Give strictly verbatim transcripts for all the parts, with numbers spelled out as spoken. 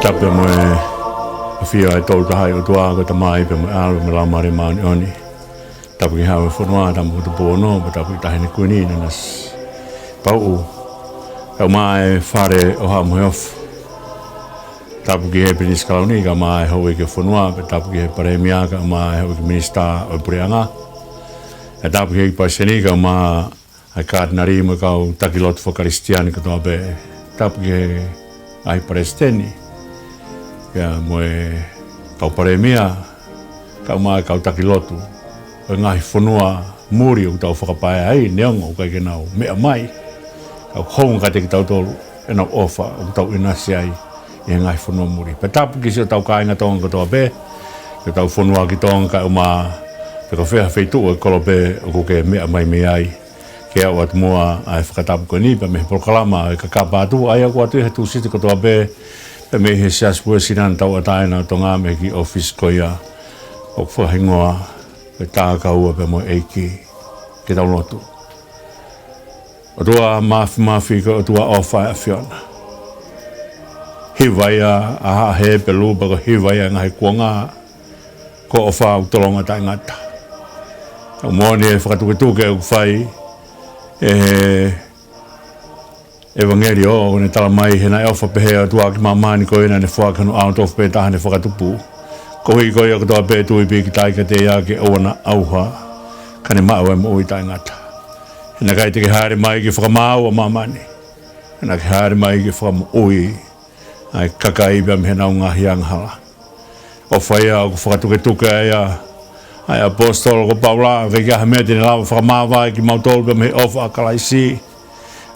Pea mo e ʻafio ʻa e Tolu Tahaʻi ʻOtua, ko e Tamai pea mo e ʻAlo mo e Laumālie Māʻoniʻoni. Tapu ki he Hau ʻo e fonua, tapu ki he Tupu ono, pea tapu ki he Taʻahine Kuini Nanasī Pauʻu, kae ʻumaʻā e fale ʻo Haʻa Moheofo. Tapu ki he Pilinisi Kalauni, kae ʻumaʻā e houʻeiki ʻo e fonua, pea tapu ki he Palēmia, kae ʻumaʻā e houʻeiki minisitā ʻo e puleʻanga. Pea tapu ki he Palesiteni, kae ʻumaʻā ʻa e Katinali mo e kau taki lotu fakakalisitiane kotoa pē. Tapu ki he ngaahi palesiteni, pea mo e kau palēmia, kae ʻumaʻā e kau taki lotu ʻo e ngaahi fonua muli ʻoku tau fakapaea ai, neongo ʻoku ʻikai ke nau meʻa mai, ka ʻoku hounga kiate kitautolu ʻenau ʻofa ʻoku tau ʻinasi ai ʻi he ngaahi fonua muli. Pea tapu ki siʻotau kāinga Tonga kotoa pē, ki hotau fonua ki Tonga, kae ʻumaʻā pe ko fē ha feituʻu ʻo e kolope ʻoku ke meʻa mai mei ai. Ke aʻu atu muʻa ʻa e fakatapu ko eni, pea mei he polokalama ʻo e Kakapa Atu, ʻa ia ʻoku ʻoatu ʻi he Tūsite kotoa pē, pea mei he Siasi Uēsiliana Tauʻatāina ʻo Tonga, mei he kiʻi ʻōfisi ko ia ʻoku fakahingoa ko e Tākaua pea mo e ʻEiki. Ke tau lotu. ʻOtua Māfimafi, ko e ʻOtua ʻofa ʻa e ʻAfiona. Hiva ia ʻa Haʻa Hepelū, pea ko e hiva ia ʻa e ngaahi kuonga, ko e ʻofa ʻoku tolonga taʻengata. ʻOku moʻoni e fakatuketuke ʻoku fai ʻe he ʻevangeliō, ʻoku ne tala mai he naʻe ʻofa pehē ʻa e ʻOtua ki māmani, ko ia naʻa ne foaki hono ʻAlo tofu pē taha ne fakatupu, koeʻuhi ko ia kotoa pē ʻe tui pīkitai kiate ia ke ʻoua naʻa ʻauha, ka ne maʻu ʻa e moʻui taʻengata. He naʻe ʻikai te ke hāʻele mai ke fakamāua ʻa māmani, ka naʻa ke hāʻele mai ke fakamoʻui ʻa e kakai pea mei heʻenau ngaahi angahala. ʻOfa ia ʻoku fakatuketuke ai ʻa e ʻaposetolo ko Paula, ʻikai ke ʻi ai ha meʻa te ne lava ʻo fakamāvae kimautolu pea mei he ʻofa ʻa Kalaisi.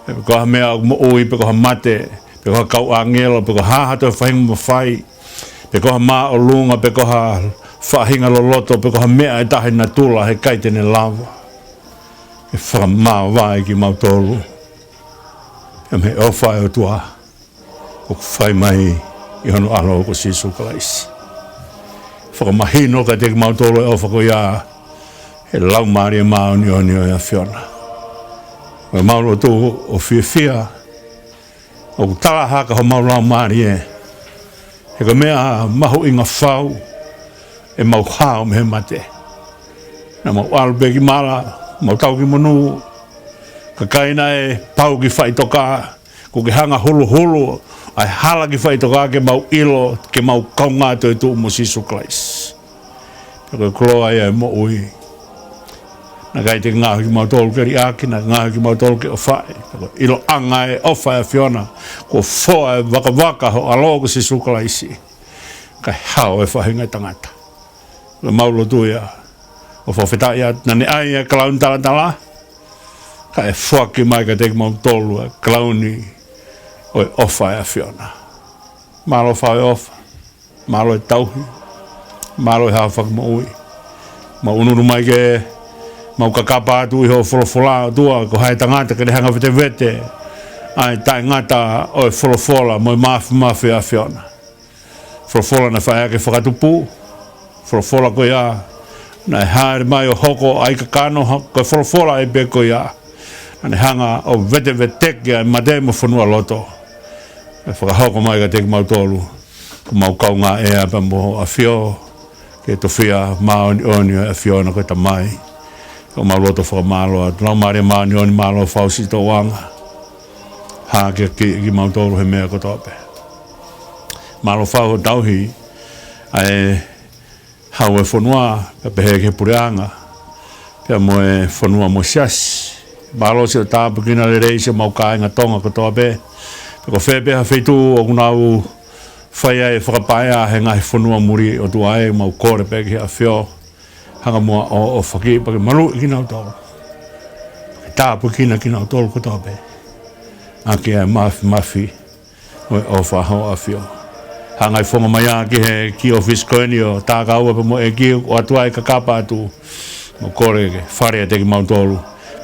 Pe ko ha meʻa ʻoku moʻui, pe ko ha mate, pe ko ha kau ʻāngelo, pe ko ha hā ha toe faʻahinga mafai, pe ko ha māʻolunga, pe ko ha faʻahinga loloto, pe ko ha meʻa ʻe taha ʻi natula, heʻikai te ne lava ʻo fakamāvae kimautolu pea mei he ʻofa ʻa e ʻOtua ʻoku fai mai ʻi hono ʻAlo ko Sīsū Kalaisi. Fakamahino kiate kimautolu e ʻofa ko ia ʻe he Laumālie Māʻoniʻoni ʻo e ʻAfiona. Ko ʻemau lotu ʻoku fiefia, ʻoku tala hake homau laumālie, he ko e meʻa mahuʻinga fau ʻemau hao mei he mate. Naʻa mau ʻalu pē ki mala, mau tau ki monū, kae ʻikai naʻe pau ki faʻitoka, kuo ke hanga ʻo huluhulu ʻa e hala ki faʻitoka ke mau ʻilo ke mau kaungā toetuʻu mo Sīsū Kalaisi. Pea ko e koloa ia ʻo e moʻui. Naʻe ʻikai te ke ngaohi kimautolu ke liʻaki, naʻe ngaohi kimautolu ke ʻofaʻi. Pea ko e ʻiloʻanga e ʻofa ʻa e ʻAfiona, kuo foa e vakavaka ho ʻAlo ko Sīsū Kalaisi, kae hao e faʻahinga ʻo e tangata. Ko ʻemau lotu ia ʻo fakafetaʻi atu, naʻa ne ʻai ʻa e kalauni talatala, kae foaki mai kiate kimautolu ʻa e kalauni ʻo e ʻofa ʻa e ʻAfiona. Mālō Fau ʻo e ʻOfa, mālō e tauhi, mālō e haofi moʻui. Mau ʻunuʻunu mai ke mau kakapa atu ʻi hoʻo folofola, ʻOtua, ko hai e tangata ke ne hanga ʻo vetevete ʻa e taʻengata ʻo e folofola mo e māfimafi ʻa e ʻAfiona. Folofola naʻe fai ʻaki e fakatupu, folofola ko ia naʻe hāʻele mai ʻo hoko ʻa e kakano, ha-, ko e folofola ʻa e pē ko ia naʻa ne hanga ʻo veteveteki ʻa e mate mo e fonualoto. ʻE fakahoko mai kiate kimautolu, ko ʻemau kaungā ʻea pea mo Hoʻo ʻAfio, ki he tofiʻa māʻoniʻoni ʻo e ʻAfiona ko e Tamai. Ko ʻemau loto fakamālō atu. Laumālie Māʻoniʻoni, mālō Fau siʻi tōʻonga. Hākeakiʻi kimautolu he meʻa kotoa pē. Mālō Fau hoʻo tauhi ʻa e Hau ʻo e fonua, pea pehē ki he puleʻanga, pea mo e fonua mo e siasi. Mālō siʻo tāpuekina lelei siʻemau kāinga Tonga kotoa pē. Pea ko fē pē ha feituʻu ʻoku nau fai ai e fakapaea he ngaahi fonua muli, ʻOtua ē, mau kole pē ki he ʻAfio, hanga muʻa ʻo ʻofa ki ai pea ke maluʻi kinautolu, ke tāpuekina kinautolu kotoa pē ʻaki ʻa e māfimafi ʻo e ʻofa ʻa Hoʻo ʻAfio. Hanga ʻo fofonga mai ā ki he kiʻi ʻōfisi ko eni ʻo Tākaua pea mo e ʻEiki, ʻoku ʻoatu ai e kakapa atu. Mau kole ke fale ʻiate kimautolu,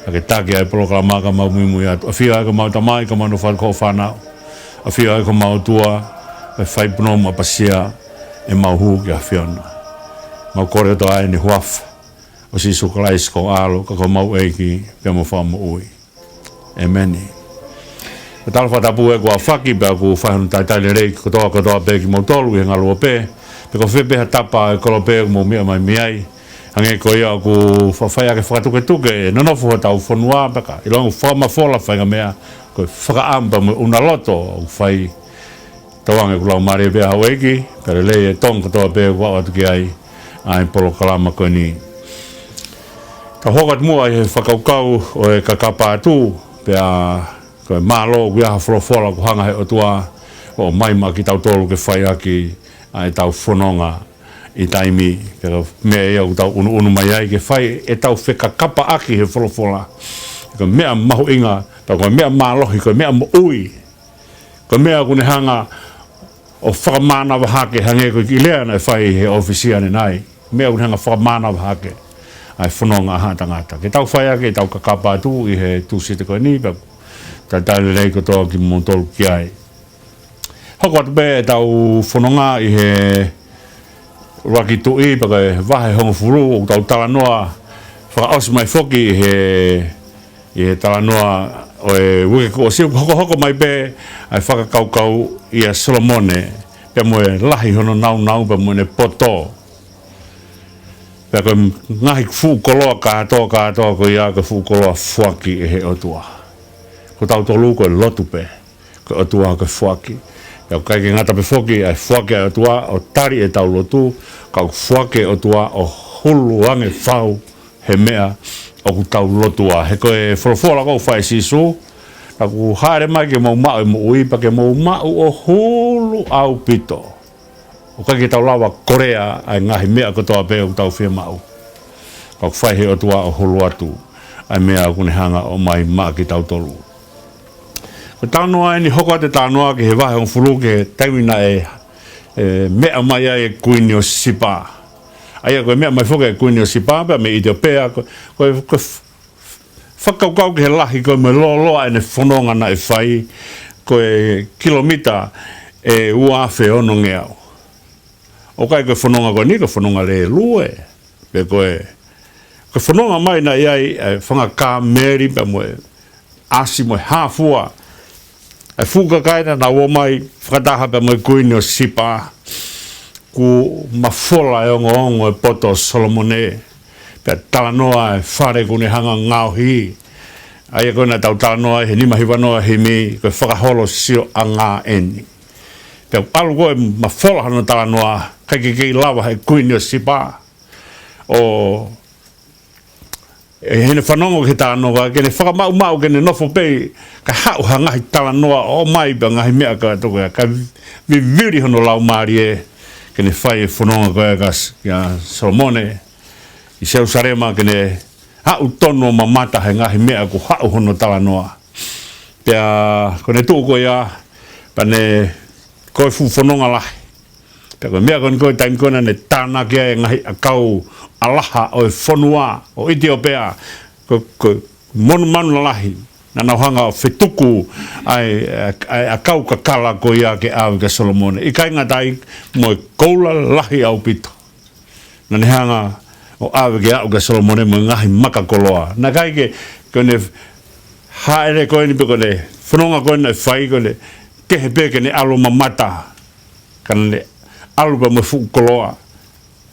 kae ke taki ʻa e polokalama ka mau muimui atu. ʻAfio ai ko homau Tamai, ka mau nofo atu ko hoʻo fānau. ʻAfio ai ko homau ʻOtua, ʻa e fai punou mo ʻapasia ʻemau hū ki he ʻAfiona. Mau kole ʻOtua ʻi he huafa ʻo Sīsū Kalaisi ko ho ʻAlo, ka ko homau ʻEiki pea mo e Fakamoʻui. ʻĒmeni. Ko e tala fakatapu ē kuo ʻafaki, pea ʻoku fai hono talitali lelei kotoa kotoa pē kimoutolu ʻi he ngaluope, pe ko fē pē ha tapa ʻo e kolope ʻoku mou meʻa mai mei ai. Hangē ko ia ʻoku faʻa fai ʻaki e fakatuketuke e nonofo hotau fonua, pea ka ʻiloange ʻoku fakamafola faʻahinga meʻa, ko e fakaʻamu pea mo e ʻuna loto ʻoku fai. Tauange ʻoku laumālie pē ʻa houʻeiki, pea lelei e Tonga kotoa pē ʻoku aʻu atu ki ai ʻa e polokalama ko eni. Tau hoko atu muʻa ʻi he fakakaukau ʻo e kakapa atu, pea ko e mālō ʻoku ʻi ai ha folofola kuo hanga he ʻOtua ʻo ʻomai maʻa kitautolu ke fai ʻaki ʻa ʻetau fononga ʻi taimi, pea ko e meʻa ia ʻoku tau ʻunuʻunu mai ai ke fai ʻetau fekakapa ʻaki he folofola. Ko e meʻa mahuʻinga, pea ko e meʻa mālohi, ko e meʻa moʻui, ko e meʻa ʻoku ne hanga ʻo fakamānava hake, hangē ko e kiʻi lea naʻe fai he ʻōfisi ʻanenai. Meʻa ʻoku ne hanga ʻo fakamānava hake ʻa e fononga ʻa haʻa tangata. Ke tau fai ʻaki ʻetau kakapa atu ʻi he Tūsite ko eni, pea talitali lelei kotoa kimoutolu ki ai. Hoko atu pē ʻetau fononga ʻi he ʻUluaki Tuʻi, pea ko e vahe hongofulu, ʻoku tau talanoa fakaʻosi mai foki ʻi he, ʻi he talanoa ʻo e uike kuo ʻosi, ʻoku hokohoko mai pē ʻa e fakakaukau ʻia Solomone, pea mo e lahi hono nāunau, pea mo ʻene poto. Pea ko e ngaahi fuʻu koloa kātoa, kātoa ko ia ko e fuʻu koloa foaki ʻe he ʻOtua. Ko tautolu ko e lotu pē, ko e ʻOtua ko e foaki. Pea ʻoku ʻikai ke ngata pē foki ʻa e foaki ʻa e ʻOtua ʻo tali ʻetau lotu, ka ʻoku foaki ʻe he ʻOtua ʻo hulu ange fau he meʻa ʻoku tau lotua. He ko e folofola ʻoku fai ʻe Sīsū, naʻa ku hāʻele mai ke mou maʻu e moʻui, pea ke mou maʻu ʻo hulu ʻaupito. ʻOku ʻikai ke tau lava ʻo kolea ʻa e ngaahi meʻa kotoa pē ʻoku tau fiemaʻu. Ka ʻoku fai ʻe he ʻOtua ʻo hulu atu ʻa e meʻa ʻoku ne hanga ʻo ʻomai maʻa kitautolu. Ko e talanoa eni, hoko atu e talanoa ki he vahe hongofulu ki he taimi naʻe, ʻe, meʻa mai ai e Kuini ʻo Sipa. ʻA ia ko e meʻa mai foki e Kuini ʻo Sipa pea mei ʻItiopea, ko, ko, ko e f-, fakakaukau ki he lahi ko e mo e lōloa ʻene fononga naʻe fai, ko e kilomita ʻe ua afe ono ngeau. ʻOku ʻikai ko e fononga ko eni ko e fononga lēlue, pe ko e, ko e fononga mai naʻe ʻi ai e fanga kāmeli pea mo e ʻasi mo e hāfua. ʻA e fuʻu kakai naʻa nau ō mai fakataha pea mo e Kuini ʻo Sipa, kuo mafola e ongoongo e poto ʻo Solomone. Pea talanoa e fale kuo ne hanga ʻo ngaohi. ʻA ia ko ē naʻa tau talanoa he nima hiva noa himi, ko e fakaholo sioʻanga eni. Pea ʻalu ko ē mafola hono talanoa, ʻikai ke kei lava he Kuini ʻo Sipa ʻo, ʻi heʻene fanongo ki he talanoa, ke ne fakamaʻumaʻu, ke ne nofo pē kae haʻu ha ngaahi talanoa ʻo ʻomai pea ngaahi meʻa kātoa ko ia, kae vivili hono laumālie ke ne fai e fononga ko ia kia S-, kia Solomone ʻi Selusalema, ke ne haʻu tonu ʻo mamata he ngaahi meʻa kuo haʻu hono talanoa. Pea ko ʻene tuʻu ko ia, pea ne, ko e fuʻu fononga lahi. Pea ko e meʻa ko eni ko e taimi ko ē naʻa ne tānaki ai e ngaahi ʻakau ʻalaha ʻo e fonua ʻo ʻItiopea, ko, ko e monumanu lalahi, naʻa nau hanga ʻo fetuku ʻa e, ʻa e, ʻa e ʻakau kakala ko ia ke ʻave kia Solomone. ʻIkai ngata ai, mo e koula lahi ʻaupito naʻa ne hanga ʻo ʻave ke aʻu kia Solomone mo e ngaahi maka koloa. Naʻe ʻikai ke, ko ʻene hāʻele ko eni pe ko ʻene fononga ko eni naʻe fai ko ʻene kehe pē ke ne ʻalu ʻo mamata, ka naʻa ne ʻalu pē mo e fuʻu koloa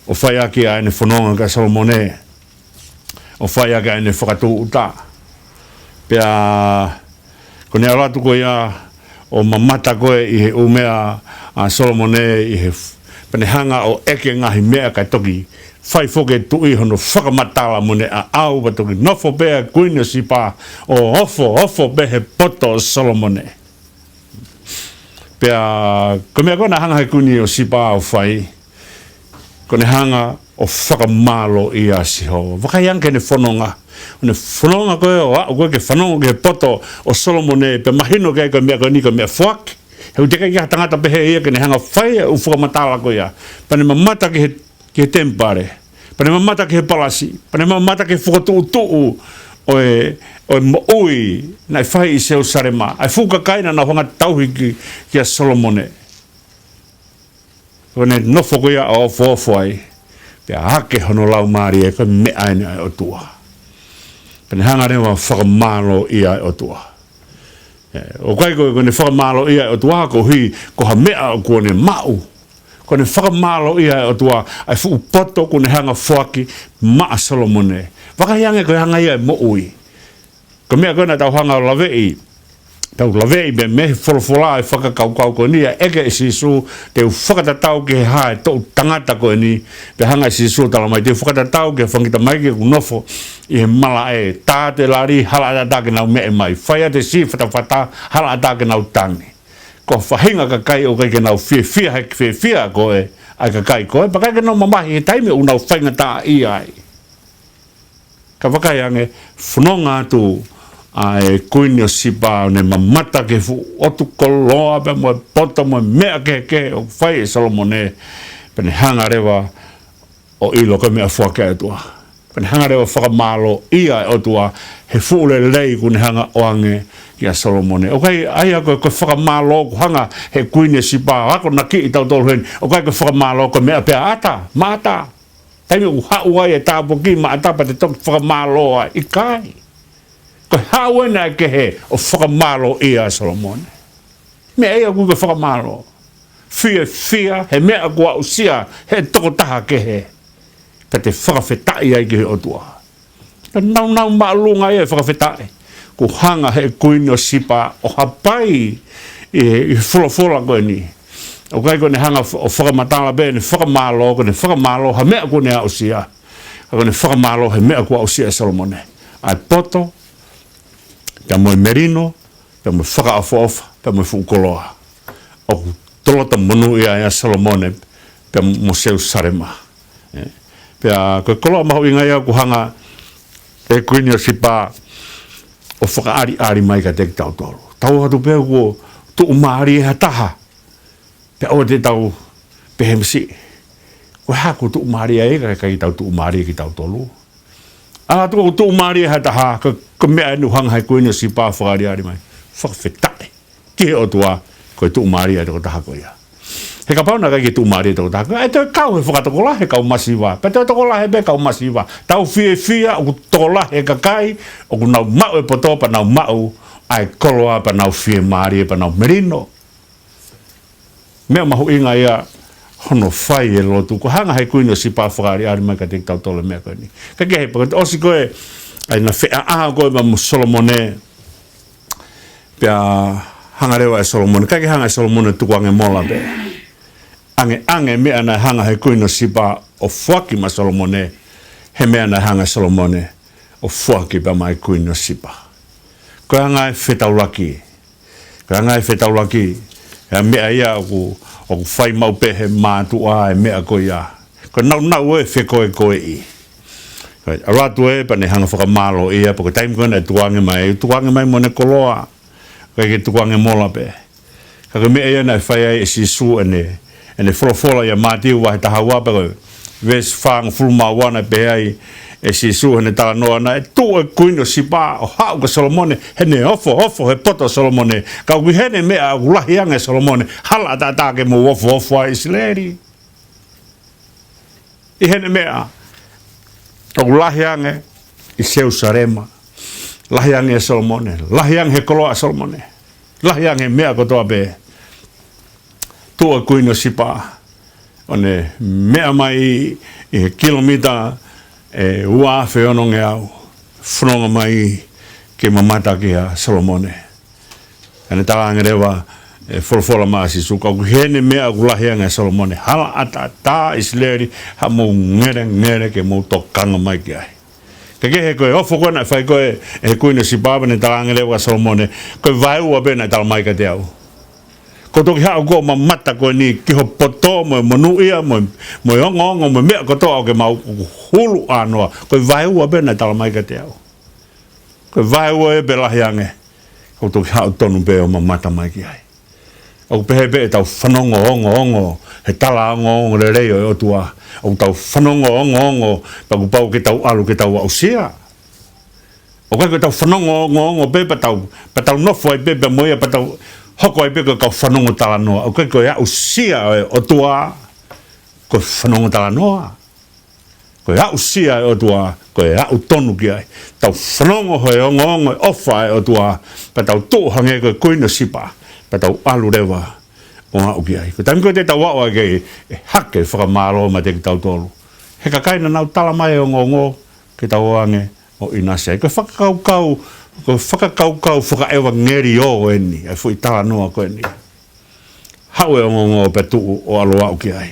ʻo fai ʻaki ʻa ʻene fononga kia Solomone, ʻo fai ʻaki ʻa ʻene fakatūʻuta. Pea ko ʻene ʻalu atu ko ia ʻo mamata ko ē ʻi he ʻū meʻa ʻa Solomone, ʻi he f-, pea ne hanga ʻo ʻeke ngaahi meʻa kae toki fai foki e tuʻi hono fakamatala mo ʻene ʻaʻau, pea toki nofo pē ʻa e Kuini ʻo Sipa ʻo ofoofo pē he poto ʻo Solomone. Pea ko e meʻa ko ē naʻe hanga he Kuini ʻo Sipa ʻo fai, ko ʻene hanga ʻo fakamālōʻia ʻa Sihova. Vakai ange ki heʻene fononga. ʻEne fononga ko ē ʻo aʻu ko ē ke fanongo ki he poto ʻo Solomone, pea mahino ki ai ko e meʻa ko eni ko e meʻa foaki. He ʻoku teʻeki ai ke ʻi ai ha tangata pehē ia ke ne hanga ʻo fai e ʻū fakamatala ko ia. Pea ne mamata ki he, ki he temipale. Pea ne mamata ki he palasi. Pea ne mamata ki he fokotuʻutuʻu ʻo e, ʻo e moʻui naʻe fai ʻi Selusalema. ʻA e fuʻu kakai naʻa nau hanga ʻo tauhi ki, kia Solomone. Ko ʻene nofo ko ia ʻo ofoofo ai, pea hake hono laumālie, ko e meʻa eni ʻa e ʻOtua. Pea ne hanga leva ʻo fakamālōʻia ʻa e ʻOtua. ʻOku ʻikai ko, ko ʻene fakamālōʻia e ʻOtua koeʻuhi ko ha meʻa ʻoku ne maʻu. Ko ʻene fakamālōʻia e ʻOtua ʻa e fuʻu poto kuo ne hanga foaki maʻa Solomone. Vakai ange ko e anga ia e moʻui. Ko e meʻa ko ē naʻa tau hanga ʻo laveʻi, tau laveʻi mei he folofola e fakakaukau ko eni, ʻa e ʻeke ʻe Sīsū, te u fakatatau ki he hā e toʻu tangata ko eni, pea hanga ʻe Sīsū ʻo talamai, te u fakatatau ki he fanga kiʻi tamaiki ʻoku nofo ʻi he malaʻe, tā atu e lali, hala ʻatā ke nau meʻe mai, fai atu e siʻi fatafata, hala ʻatā ke nau tangi. Ko e faʻahinga kakai ʻoku ʻikai ke nau fiefia he fiefia ko ē ʻa e kakai ko ē, pea ʻikai ke nau mamahi he taimi ʻoku nau faingataʻaʻia ai. Ka vakai ange, fononga atu ʻa e Kuini ʻo Sipa ʻo ne mamata ki he fuʻu ʻotu koloa pea mo e poto mo e meʻa kehekehe ʻoku fai ʻe Solomone, pea ne hanga leva ʻo ʻilo ko e meʻa foaki ʻa e ʻOtua. Pea ne hanga leva ʻo fakamālōʻia e ʻOtua he fuʻu lelei kuo ne hanga ʻoange kia Solomone. ʻOku ʻikai ʻa ia ko e, ko e fakamālō kuo hanga he Kuini ʻo Sipa ʻo akonakiʻi kitautolu heni. ʻOku ʻikai ko e fakamālō ko e meʻa pē ʻa ʻata, maʻata. Taimi ʻoku haʻu ai e tāpuaki maʻata pea te toki fakamālō ai, ʻikai. Ko e haʻu ena e kehe ʻo fakamālōʻia ʻa Solomone. Meʻa ia ʻoku ʻikai ko e fakamālō. Fiefia he meʻa kuo aʻusia he tokotaha kehe. Pea te fakafetaʻi ai ki he ʻOtua. Ka naunau māʻolunga ia e fakafetaʻi. Kuo hanga he Kuini ʻo Sipa ʻo hapai ʻi, ʻi he folofola ko eni. ʻOku ʻikai ko ʻene hanga f-, ʻo fakamatala pē ʻene fakamālō, ko ʻene fakamālō ha meʻa kuo ne aʻusia. Ka ko ʻene fakamālō he meʻa kuo aʻusia ʻe Solomone. ʻA e poto, pea mo e melino, pea mo e fakaʻofoʻofa, pea mo e fuʻu koloa. ʻOku toloto monūʻia ai ʻa Solomone, pea mo Selūsalema. ʻE, pea ko e koloa mahuʻinga ia kuo hanga he Kuini ʻo Sipa ʻo fakaʻaliʻali mai kiate kitautolu. Tau ō atu pē kuo tuʻumālie ha taha. Pea ʻoua te tau pehē masiʻi, ko e hā kuo tuʻumālie ai, ka ʻikai ke tau tuʻumālie kitautolu. ʻA, tuʻu, tuʻumālie ha taha, ko, ko e meʻa eni ʻoku hanga he Kuini ʻo Sipa ʻo fakaʻaliʻali mai. Fakafetaʻi ki he ʻOtua, ko e tuʻumālie ʻa e tokotaha ko ia. He kapau naʻe ʻikai ke tuʻumālie e tokotaha ko ia, ʻe toe kau he fakatokolahi e kau masiva. Pea toe tokolahi pē e kau masiva. Tau fiefia ʻoku tokolahi e kakai ʻoku nau maʻu e poto pea nau maʻu ʻa e koloa pea nau fiemālie pea nau melino. Meʻa mahuʻinga ia hono fai e lotu. Kuo hanga he Kuini ʻo Sipa ʻo fakaʻaliʻali mai kiate kitautolu e meʻa ko eni. Ka kehe, pea ko e ʻosi ko ē ʻa ʻena feʻaʻa ko ē maʻa Solomone, pea hanga leva ʻe Solomone, ʻikai ke hanga ʻe Solomone ʻo tukuange mola pē. Ange, ange meʻa naʻe hanga he Kuini ʻo Sipa ʻo foaki maʻa Solomone, he meʻa naʻe hanga ʻe Solomone ʻo foaki pē maʻa e Kuini ʻo Sipa. Ko e anga e fetaulaki. Ko e anga e fetaulaki, ʻa e meʻa ia ʻoku, ʻoku fai maʻu pē he mātuʻa e meʻa ko ia. Ko e naunau e fekoekoeʻi. Ko e ʻalu atu ē, pea ne hanga fakamālōʻia, pea ko e taimi ko ē naʻe tukuange mai, tukuange mai mo ʻene koloa. ʻIkai ke tukuange mola pē. Ka ko e meʻa ia naʻe fai ai ʻe Sīsū ʻene, ʻene folofola ʻia Mātiu vahe taha ua pea ko e veesi fāngofulu mā ua naʻe pehē ai ʻe Sīsū heʻene talanoa naʻe tuʻu e Kuini ʻo Sipa ʻo haʻu kia Solomone, heʻene ofoofo he poto ʻo Solomone, ka ʻoku ʻi heʻene meʻa ʻoku lahi ange ʻa Solomone, hala ʻataʻatā ke mou ofoofo ai ʻIsileli. ʻI heʻene meʻa, ʻoku lahi ange ʻi Selūsalema, lahi ange ʻa Solomone, lahi ange he koloa ʻa Solomone, lahi ange he meʻa kotoa pē. Tuʻu e Kuini ʻo Sipa, ʻo ne meʻa mai ʻi he kilomita ʻe ua afe onongeau, fononga mai ke mamata kia Solomone. Pea ne talaange leva e folofola maʻa Sīsū, ka ʻoku ʻi heʻene meʻa ʻoku lahi ange ʻa Solomone, hala ʻataʻatā ʻIsileli, haʻamou ngelengele ke mou tokanga mai ki ai. Ka kehe, ko e ofo ko ē naʻe fai ko ē ʻe he Kuini ʻo Sipa, pea ne talaange leva kia Solomone, ko e vaeua pē naʻe talamai kiate au. Kuo u toki haʻu ʻo mamata ko eni ki ho poto mo e monūʻia, mo, mo e ongoongo, mo e meʻa kotoa ʻoku ke maʻu, ʻoku hulu ʻānoa. Ko e vaeua pē naʻe talamai kiate au. Ko e vaeua ē pē lahi ange. Kuo u toki haʻu tonu pē ʻo mamata mai ki ai. ʻOku pehē pē ʻetau fanongo ongoongo he tala ongoongo lelei ʻo e ʻOtua. ʻOku tau fanongo ongoongo, pea kuo pau ke tau ʻalu ke tau aʻusia. ʻOku ʻikai ko ʻetau fanongo ongoongo pē pea tau, pea tau nofo ai pē, pea mo ia pea tau hoko ai pē ko e kau fanongo talanoa. ʻOku ʻikai ko e aʻusia ʻo e ʻOtua ko e fanongo talanoa. Ko e aʻusia ʻa e ʻOtua, ko e aʻu tonu ki ai. Tau fanongo he ongoongo ʻo e ʻofa ʻa e ʻOtua, pea tau tuʻu hangē ko e kuini ʻo Sipa, pea tau ʻalu leva ʻo aʻu ki ai. Ko e taimi ko ē te tau aʻu ai ki ai, ʻe hake fakamālō mai kiate kitautolu he kakai naʻa nau tala mai e ongoongo ke tau ō ange ʻo ʻinasi ai. Ko e fakakaukau, ko e fakakaukau fakaʻevangeliō eni, ʻa e foʻi talanoa ko eni. Haʻu e ongoongo pea tuʻu ʻo ʻalu ʻo aʻu ki ai.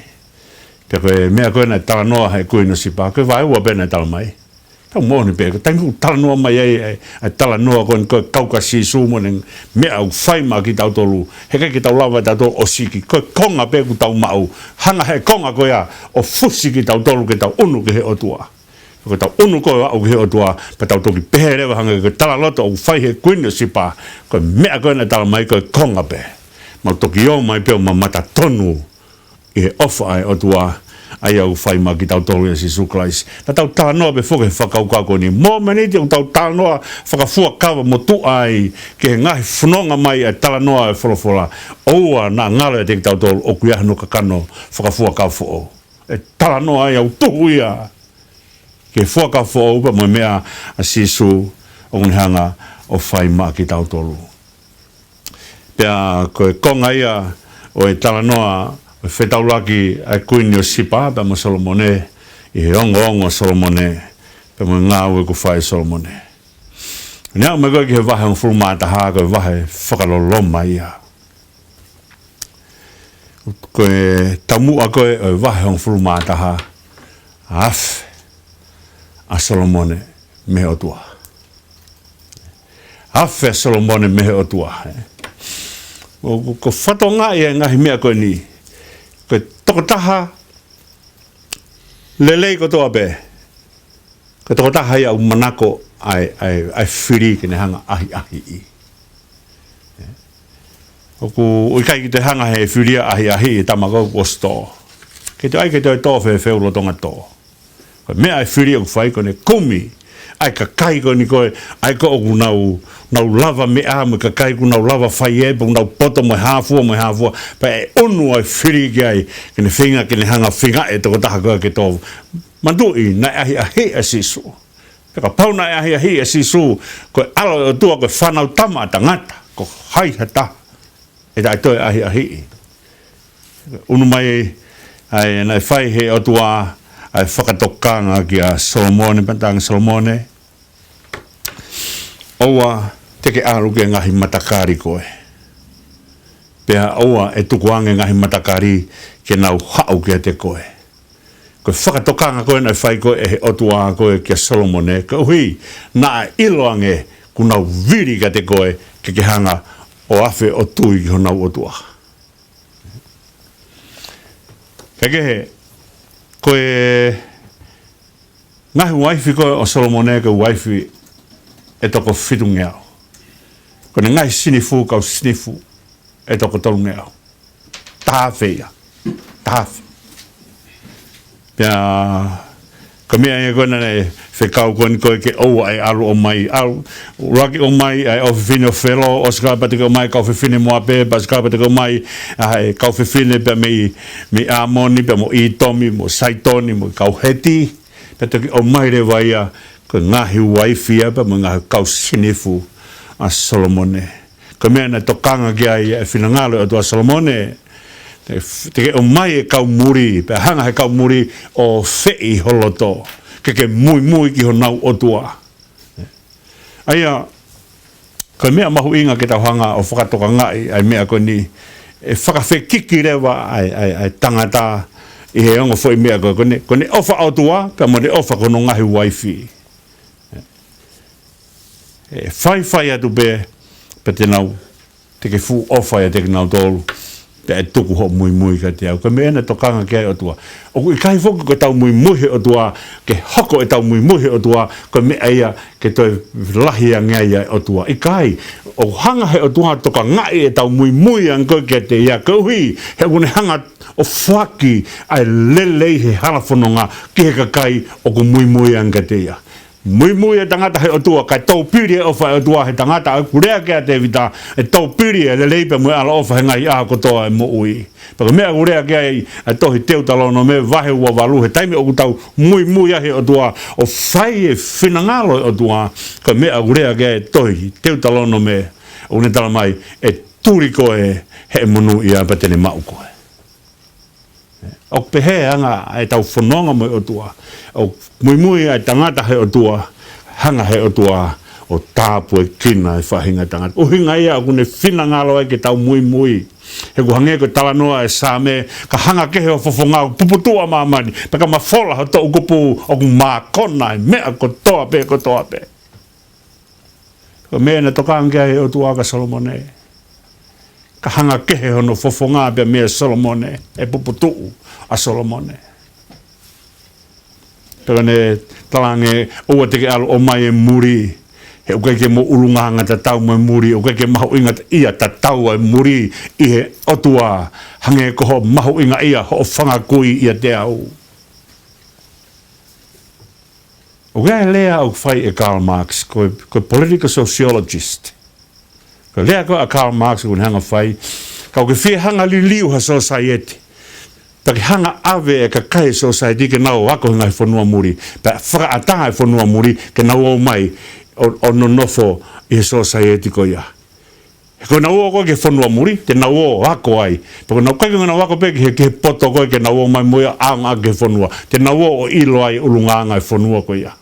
Pea ko e meʻa ko ē naʻe talanoa he kuini ʻo Sipa, ko e vaeua pē naʻe tala mai. Tau moʻoni pē, ko e taimi ʻoku talanoa mai ai, ʻa e, ʻa e talanoa ko eni ko e kau kia Sīsū mo ʻene meʻa ʻoku fai maʻa kitautolu. Heʻikai ke tau lava ʻe tautolu ʻo siki, ko e konga pē ʻoku tau maʻu. Hanga he konga ko ia ʻo fusi kitautolu ke tau ʻunu ki he ʻOtua. Ko ʻetau ʻunu ko ē ʻo aʻu ki he ʻOtua, pea tau toki pehē leva hangē ko e talaloto ʻoku fai he kuini ʻo Sipa, ko e meʻa ko ē naʻe tala mai ko e konga pē. Mau toki ō mai pē ʻo mamata tonu ʻi he ʻofa ʻa e ʻOtua, ʻa ia ʻoku fai maʻa kitautolu ʻia Sīsū Kalaisi. Naʻa tau talanoa pē foki he fakakaukau ko eni. Mōmeniti ʻoku tau talanoa fakafuakava motuʻa ai ki he ngaahi fononga mai ʻa e talanoa ʻa e folofola, ʻoua naʻa ngalo ʻiate kitautolu ʻoku ʻi ai hano kakano fakafuakava foʻou. ʻE talanoa ai ʻoku tuhu ia ki he fuakava foʻou pea mo e meʻa ʻa Sīsū ʻoku ne hanga ʻo fai maʻa kitautolu. Pea ko e konga ia ʻo e talanoa ʻo e fetaulaki ʻa e kuini ʻo Sipa pea mo Solomone, ʻi he ongoongo ʻa Solomone, pea mo e ngāue kuo fai ʻe Solomone. Ne aʻu mai ko ē ki he vahe hongofulu mā taha, ko e vahe fakaloloma ia. Ko e taumuʻa ko ē ʻo e vahe hongofulu mā taha, afe ʻa Solomone mei he ʻOtua. Afe ʻa Solomone mei he ʻOtua. ʻOku, ko, ko e fatongia ʻa e ngaahi meʻa ko eni. Ko e tokotaha lelei kotoa pē. Ko e tokotaha ia ʻoku manako ʻa e, ʻa e, ʻa e fili ke ne hanga ʻo ʻahiʻahiʻi. ʻOku ʻikai ke toe hanga he fili ia ʻo ʻahiʻahiʻi e tama ko ē kuo ʻosi tō. Ke toe ʻai ke toe tō fēfē ʻoku lolotonga tō. Ko e meʻa ʻa e fili ʻoku fai ko ʻene kumi ʻa e kakai ko eni ko ē, ʻa ia ko ē ʻoku nau, nau lavameʻa mo e kakai ʻoku nau lava fai ē, pea ʻoku nau poto mo e hā fua, mo e hā fua, pea ʻe ʻunu ʻa e fili ki ai, ke ne feinga, ke ne hanga ʻo feinga e tokotaha ko ē ke tō. Manatuʻi, naʻe ʻahiʻahiʻi ʻa Sīsū. Pea kapau naʻe ʻahiʻahiʻi ʻa Sīsū, ko e ʻAlo ʻo e ʻOtua, ko e Fānautama ʻa Tangata, ko hai ha taha ʻe taʻe toe ʻahiʻahiʻi? ʻUnu mai ai, naʻe fai he ʻOtua ʻa e fakatokanga kia Solomone, pea talaange, Solomone, ʻoua te ke ʻalu ki he ngaahi matakali koe. Pea ʻoua ʻe tukuange ngaahi matakali ke nau haʻu kiate koe. Ko e fakatokanga ko ē naʻe fai ko ē ʻe he ʻOtua ko ē kia Solomone, koeʻuhi naʻa ʻiloange kuo nau vili kiate koe ke ke hanga ʻo afe ʻo tui ki honau ʻotua. Kae kehe, ko e ngaahi uaifi ko ē ʻo Solomone ko e uaifi ʻe toko fitungeau. Ko ʻene ngaahi sinifu, kau sinifu ʻe toko tolungeau. Taha afe ia. Taha afe. Pea ko e meʻa ia ko ē naʻe fekau ko eni ko ē ke ʻoua ʻe ʻalu ʻo ʻomai. ʻAlu, ʻuluaki ʻomai ʻa e ʻofefine ʻo Felo, ʻosi ko ia pea toki ʻomai e kau fefine Moape, pea ʻosi ko ia pea toki ʻomai ʻa e kau fefine pea mei, mei ʻĀmoni, pea mo ʻĪtomi, mo Saitoni, mo e kau Heti. Pea toki ʻomai leva ia ko e ngaahi uaifi ia pea mo e ngaahi kau sinifu ʻa Solomone. Ko e meʻa naʻe tokanga ki ai e finangalo ʻo e ʻOtua, Solomone, te, te ke ʻomai e kau muli, pea hanga he kau muli ʻo feʻi ho loto ke ke muimui ki honau ʻotua. ʻA ia, ko e meʻa mahuʻinga ke tau hanga ʻo fakatokangaʻi ʻa e meʻa ko eni, ʻe fakafekiki leva ʻa e, ʻa e, ʻa e tangata ʻi he ongo foʻi meʻa ko ē, ko ʻene, ko ʻene ʻofa ʻOtua, pea mo ʻene ʻofa ki hono ngaahi uaifi. ʻE faifai atu pē, pea te nau, te ke fuʻu ʻofa ʻiate kinautolu, pea ʻe tuku hoʻo muimui kiate au. Ko e meʻa naʻe tokanga ki ai e ʻOtua. ʻOku ʻikai foki ko ʻetau muimui he ʻOtua, ke hoko ʻetau muimui he ʻOtua ko e meʻa ia ke toe lahi ange ai ʻa e ʻOtua. ʻIkai, ʻoku hanga he ʻOtua ʻo tokangaʻi ʻetau muimui ange ko ē kiate ia, koeʻuhi he ʻoku ne hanga ʻo foaki ʻa e lelei he hala fononga ki he kakai ʻoku muimui ange kiate ia. Muimui e tangata he ʻOtua, kae taupili e ʻofa e ʻOtua he tangata. ʻOku lea ki ai ʻa Tēvita, ʻe taupili e lelei pea mo e ʻaloʻofa he ngaahi ʻaho kotoa e moʻui. Pea ko e meʻa ʻoku lea ki ai ʻa e tohi Teutalōnome vahe ua valu, he taimi ʻoku tau muimui ai he ʻOtua, ʻo fai e finangalo e ʻOtua, ko e meʻa ʻoku lea ki ai e tohi Teutalōnome, ʻoku ne talamai, ʻe tuli koe heʻe monūʻia pea te ne maʻu koe. ʻOku pehē ʻa e anga ʻetau fononga mo e ʻOtua. ʻOku muimui ʻa e tangata he ʻOtua, hanga he ʻOtua ʻo tāpuekina e faʻahinga tangata. ʻUhinga ia ʻoku ne finangalo ai ke tau muimui. He ʻoku hangē ko e talanoa e Saame, ka hanga kehe ho fofonga ʻoku puputuʻu ʻa māmani, pea ka mafola ho toʻukupu ʻoku mākona e meʻa kotoa pē, kotoa pē. Ko e meʻa naʻe tokanga ki ai e ʻOtua kia Solomone. Ka hanga kehe hono fofonga pea mei Solomone, ʻe puputuʻu ʻa Solomone. Pea ne talaange, ʻoua te ke ʻalu ʻo ʻomai e muli, he ʻoku ʻikai ke mo ʻulungaanga tatau mo e muli, ʻoku ʻikai ke mahuʻingaʻia tatau e muli ʻi he ʻOtua, hangē ko hoʻo mahuʻingaʻia hoʻo fanga kui ʻiate au. ʻOku ʻi ai e lea ʻoku fai ʻe Karl Marx, ko e, ko e political sociologist. Ko e lea ko ē ʻa Karl Marx ʻoku ne hanga fai, kapau ʻoku ke fie hanga liliu ha sōsaieti, pea ke hanga ʻave e kakai e sōsaieti ke nau ako he ngaahi fonua muli, pea fakaʻatā e fonua muli ke nau ō mai ʻo, ʻo nonofo ʻi he sōsaieti ko ia. He ko ʻenau ō ko ē ki he fonua muli, te nau ō ʻo ako ai. Pea ko ʻenau ʻikai ke nau ako pē ki he, ki he poto ko ē ke nau ō mai mo ia ʻo ʻaonga ki he fonua. Te nau ō ʻo ʻilo ai ʻulungaanga e fonua ko ia.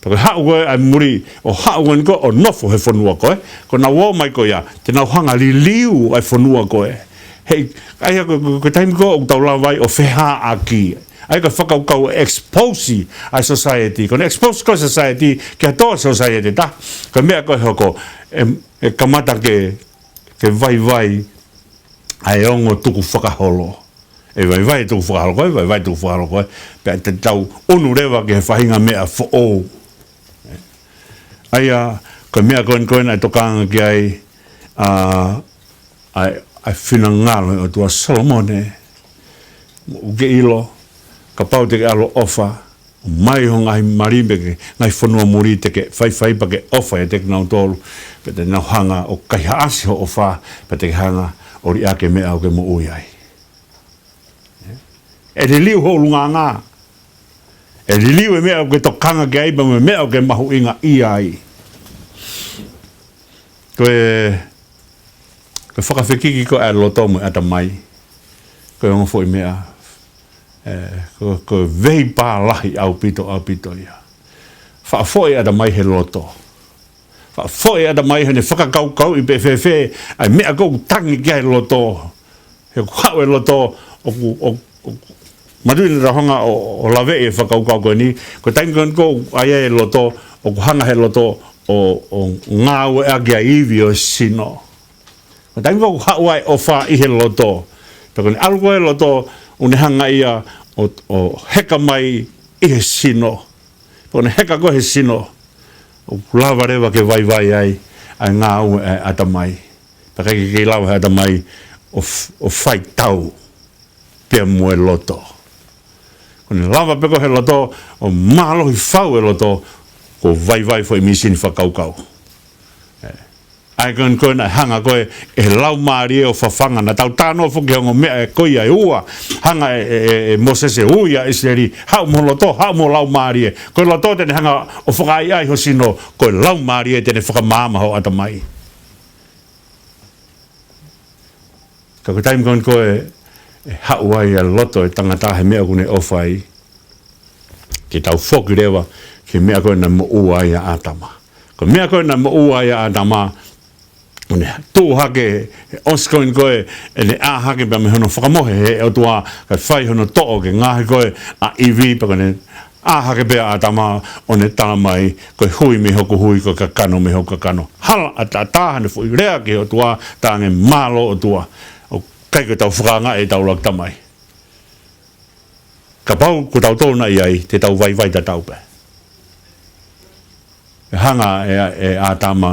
Pea ko e haʻu ko ē ʻa e muli, ʻo haʻu ko eni ko ē ʻo nofo he fonua ko ē, ko ʻenau ō mai ko ia, te nau hanga liliu ʻa e fonua ko ē. Hei, ʻa ia ko, ko, ko e taimi ko ē ʻoku tau lava ai ʻo fehāʻaki. ʻA ia ko e fakakaukau ʻe expose ʻa e society. Ko ʻene expose ko ē society, ki ha toe society ʻe taha. Ko e meʻa ko ē ʻe hoko, ʻe, ʻe kamata ke, ke vaivai ʻa e ongo tukufakaholo. ʻE vaivai e tukufakaholo ko ē, vaivai e tukufakaholo ko ē. Pea te tau ʻunu leva ki he faʻahinga meʻa foʻou. ʻA ia, ko e meʻa ko eni ko ē naʻe tokanga ki ai, ʻa, ʻa e, ʻa e finangalo ʻo e ʻOtua, Solomone, ʻoku ke ʻilo, kapau te ke ʻalu ʻo ʻofa, ʻomai ho ngaahi mali mei he ngaahi fonua muli te ke faifai pea ke ʻofa ʻiate kinautolu, pea te nau hanga ʻo kaihaʻasi hoʻo ʻofa, pea te ke hanga ʻo liʻaki e meʻa ʻoku ke moʻui ai. ʻE liliu ho ʻulungaanga. ʻE liliu e meʻa ʻoku ke tokanga ki ai, pea mo e meʻa ʻoku ke mahuʻingaʻia ai. Ko e, ko e fakafekiki ko ē ʻa e loto mo e ʻatamai, ko e ongo foʻi meʻa, ē, ko, ko e veipā lahi ʻaupito, ʻaupito ia. Faʻa foʻi e ʻatamai he loto. Faʻa foʻi e ʻatamai he ʻene fakakaukauʻi pe fēfē ʻa e meʻa ʻoku tangi ki ai e loto. He ʻoku haʻu e loto, ʻoku, ʻoku, ʻoku, mātuʻaki naʻa tau hanga ʻo, ʻo laveʻi e fakakaukau ko eni, ko e taimi ko ē ʻoku ʻi ai e loto, ʻoku hanga he loto ʻo, ʻo ngāueʻaki ʻa e ivi ʻo e sino. Ko e taimi ʻoku haʻu ai e ʻofa ʻi he loto, pea ko ʻene ʻalu ko ē e loto, ʻoku ne hanga ia ʻo, ʻo heka mai ʻi he sino. Pea ko ʻene heka ko ē he sino, ʻoku lava leva ke vaivai ai ʻa e ngāue ʻa e ʻatamai. Pea ʻikai ke kei lava he ʻatamai ʻo f-, ʻo fai tau pea mo e loto. Ko ʻene lava pē ko ē he loto ʻo mālohi fau e loto, kuo vaivai foʻi mīsini fakakaukau. ʻA ia ko eni ko ē naʻe hanga ko ē ʻe he Laumālie ʻo fafanga, naʻa tau talanoa foki he ongo meʻa ko ia ʻe ua, hanga ʻe, ʻe, ʻe, ʻe Mōsese ʻo ui ʻa ʻIsileli, haʻu mo ho loto, haʻu mo ho laumālie. Ko e loto te ne hanga ʻo fakaʻaiʻai ho sino, ko e laumālie te ne fakamaama ho ʻatamai. Ka ko e taimi ko eni ko ē ʻe haʻu ai ʻa e loto ʻo e tangata he meʻa ʻoku ne ʻofa ai, ke tau foki leva ki he meʻa ko ē naʻe moʻua ai ʻa ʻĀtama. Ko e meʻa ko ē naʻe moʻua ai ʻa ʻĀtama, ʻo ne tuʻu hake, he ʻosi ko eni ko ē ʻene ʻā hake pea mei hono fakamohe ʻe he ʻOtua, kae fai hono toʻo ke ngaohi ko ē ʻa ʻIvi, pea ko ʻene ʻā hake pē ʻa ʻĀtama, ʻo ne talamai, ko e hui mei hoku hui, ko e kakano mei hoku kakano. Hala ʻataʻatā haʻane foʻi lea ki he ʻOtua, talaange mālō ʻOtua. ʻOku ʻikai ko ʻetau fakaangaʻi ʻetau ʻuluaki tamai. Kapau ko tautolu naʻe ʻi ai, te tau vaivai tatau pē. ʻE hanga ʻe, ʻe ʻĀtama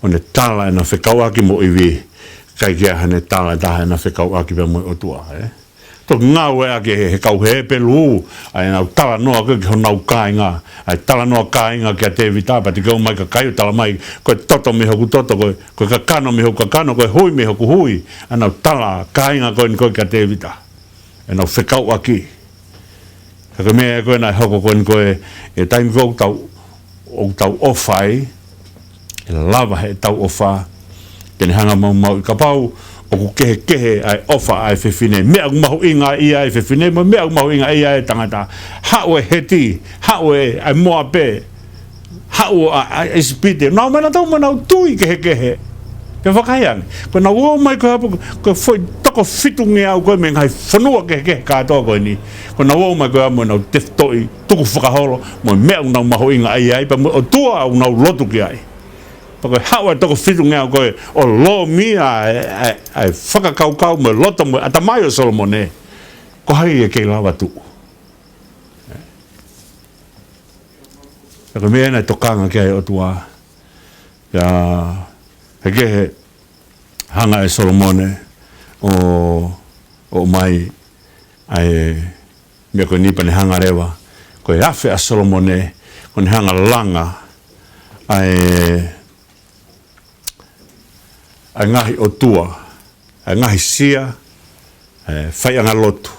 ʻo ne tala ʻena fekauʻaki mo ʻIvi, ʻikai ke ʻi ai haʻane tala ʻe taha ʻena fekauʻaki pea mo e ʻOtua, ē? Toki ngāueʻaki he, he kau Hepelū, ʻa ʻenau talanoa ko ē ki honau kāinga, ʻa e talanoa kāinga kia Tēvita, pea toki ʻomai e kakai ʻo tala mai, ko e toto mei hoku toto, ko e, ko e kakano mei hoku kakano, ko e hui mei hoku hui, ʻa ʻenau tala kāinga ko eni ko ē kia Tēvita. ʻEnau fekauʻaki. Ka ko e meʻa ko ē naʻe hoko ko eni ko ē, ʻi he taimi ko ē ʻoku tau, ʻoku tau ʻofa ai, ʻe lava heʻetau ʻofa ke ne hanga ʻo maumauʻi. Kapau ʻoku kehekehe ʻa e ʻofa ʻa e fefine, meʻa ʻoku mahuʻingaʻia ai e fefine, mo e meʻa ʻoku mahuʻingaʻia ai e tangata. Haʻu e Heti, haʻu e, ʻa e Moape, haʻu ʻa, ʻa ʻIsipite. Nau mena tau mena ʻo tui kehekehe. Pea vakai ange. Ko ʻenau ō mai ko ē ʻa e, ko e foʻi toko fitungeau ko ē mei he ngaahi fonua kehekehe kātoa ko eni. Ko ʻenau ō mai ko ē ʻa e mo ʻenau tefitoʻi tukufakaholo, mo e meʻa ʻoku nau mahuʻingaʻia ai, pea mo e ʻOtua ʻoku nau lotu ki ai. Pea ko e haʻu ʻa e toko fitungeau ko ē ʻo lōmia ʻa e, ʻa e, ʻa e fakakaukau mo e loto mo e ʻatamai ʻo Solomone. Ko hai ʻe kei lava tuʻu. Pea ko e meʻa naʻe tokanga ki ai e ʻOtua. Pea, he kehe hanga ʻe Solomone ʻo, ʻo ʻomai ʻa e meʻa ko eni pea ne hanga leva. Ko e afe ʻa Solomone, ko ʻene hanga langa ʻa e, ʻa e ngaahi ʻotua, ʻa e ngaahi sia, ʻa e faiʻanga lotu.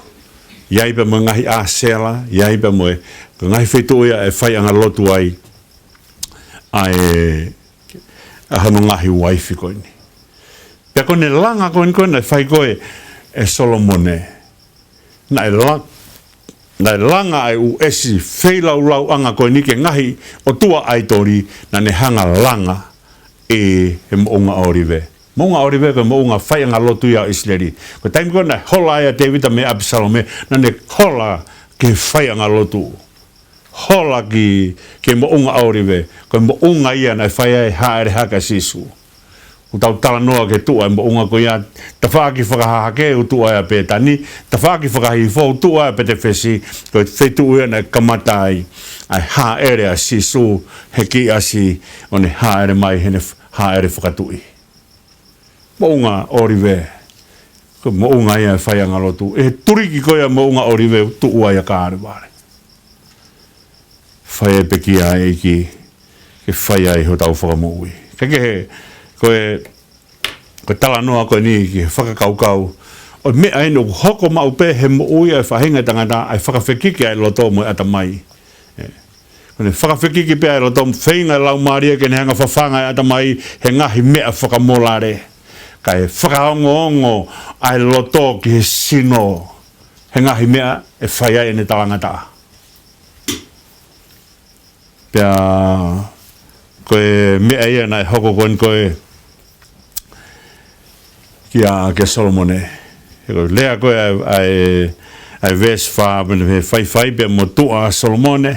ʻI ai pea mo e ngaahi ʻĀsela, ʻi ai pea mo e, ko e ngaahi feituʻu ia ʻe faiʻanga lotu ai, ʻa e, ʻa hono ngaahi uaifi ko eni. Pea ko ʻene langa ko eni ko ē naʻe fai ko ē ʻe Solomone. Naʻe la-, naʻe langa ʻa e ʻū ʻesi feilaulauʻanga ko eni ki he ngaahi ʻotua ʻaitoli, naʻa ne hanga langa ʻi he moʻunga ʻŌlive. Moʻunga ʻŌlive ko e moʻunga faiʻanga lotu ia ʻo ʻIsileli. Ko e taimi ko ē naʻe hola ai ʻa Tēvita mei ʻApisalome, naʻa ne hola ki he faiʻanga lotu. Hola ki, ki he moʻunga ʻŌlive, ko e moʻunga ia naʻe fai ai e hāʻele hake ʻa Sīsū. ʻOku tau talanoa ki he tuʻu ʻa e moʻunga ko ia, tafaʻaki fakahahake ʻoku tuʻu ai ʻa Pētani, tafaʻaki fakahihifo ʻoku tuʻu ai ʻa Petefesi, ko e feituʻu ia naʻe kamata ai ʻa e hāʻele ʻa Sīsū he kiʻi ʻasi ʻo ne hāʻele mai heʻene f-, hāʻele fakatuʻi. Moʻunga ʻŌlive, ko e moʻunga ia ʻo e faiʻanga lotu. ʻI he tuliki ko ia ʻo e moʻunga ʻŌlive ʻoku tuʻu ai ʻa Kalevale. Fai e pekia ʻa e ʻEiki, ke fai ai hotau fakamoʻui. Ka ko e, ko e, ko e talanoa ko eni ki he fakakaukau ʻo e meʻa eni ʻoku hoko maʻu pē he moʻui ʻa e faʻahinga ʻo e tangata, ʻa e fakafekiki ʻa e loto mo e ʻatamai. ʻE. Ko ʻene fakafekiki pē ʻa e loto, feinga e laumālie ke ne hanga ʻo fafanga e ʻatamai he ngaahi meʻa fakamolale. Kae fakaongoongo ʻa e loto ki he sino he ngaahi meʻa ʻe fai ai ʻene talangataʻa. Pea ko e meʻa ia naʻe hoko ko eni ko ē kia, kia Solomone. He ko e lea ko ē ʻa e, ʻa e, ʻa e veesi fā, pea ne faifai pea mo tuʻa ʻa Solomone,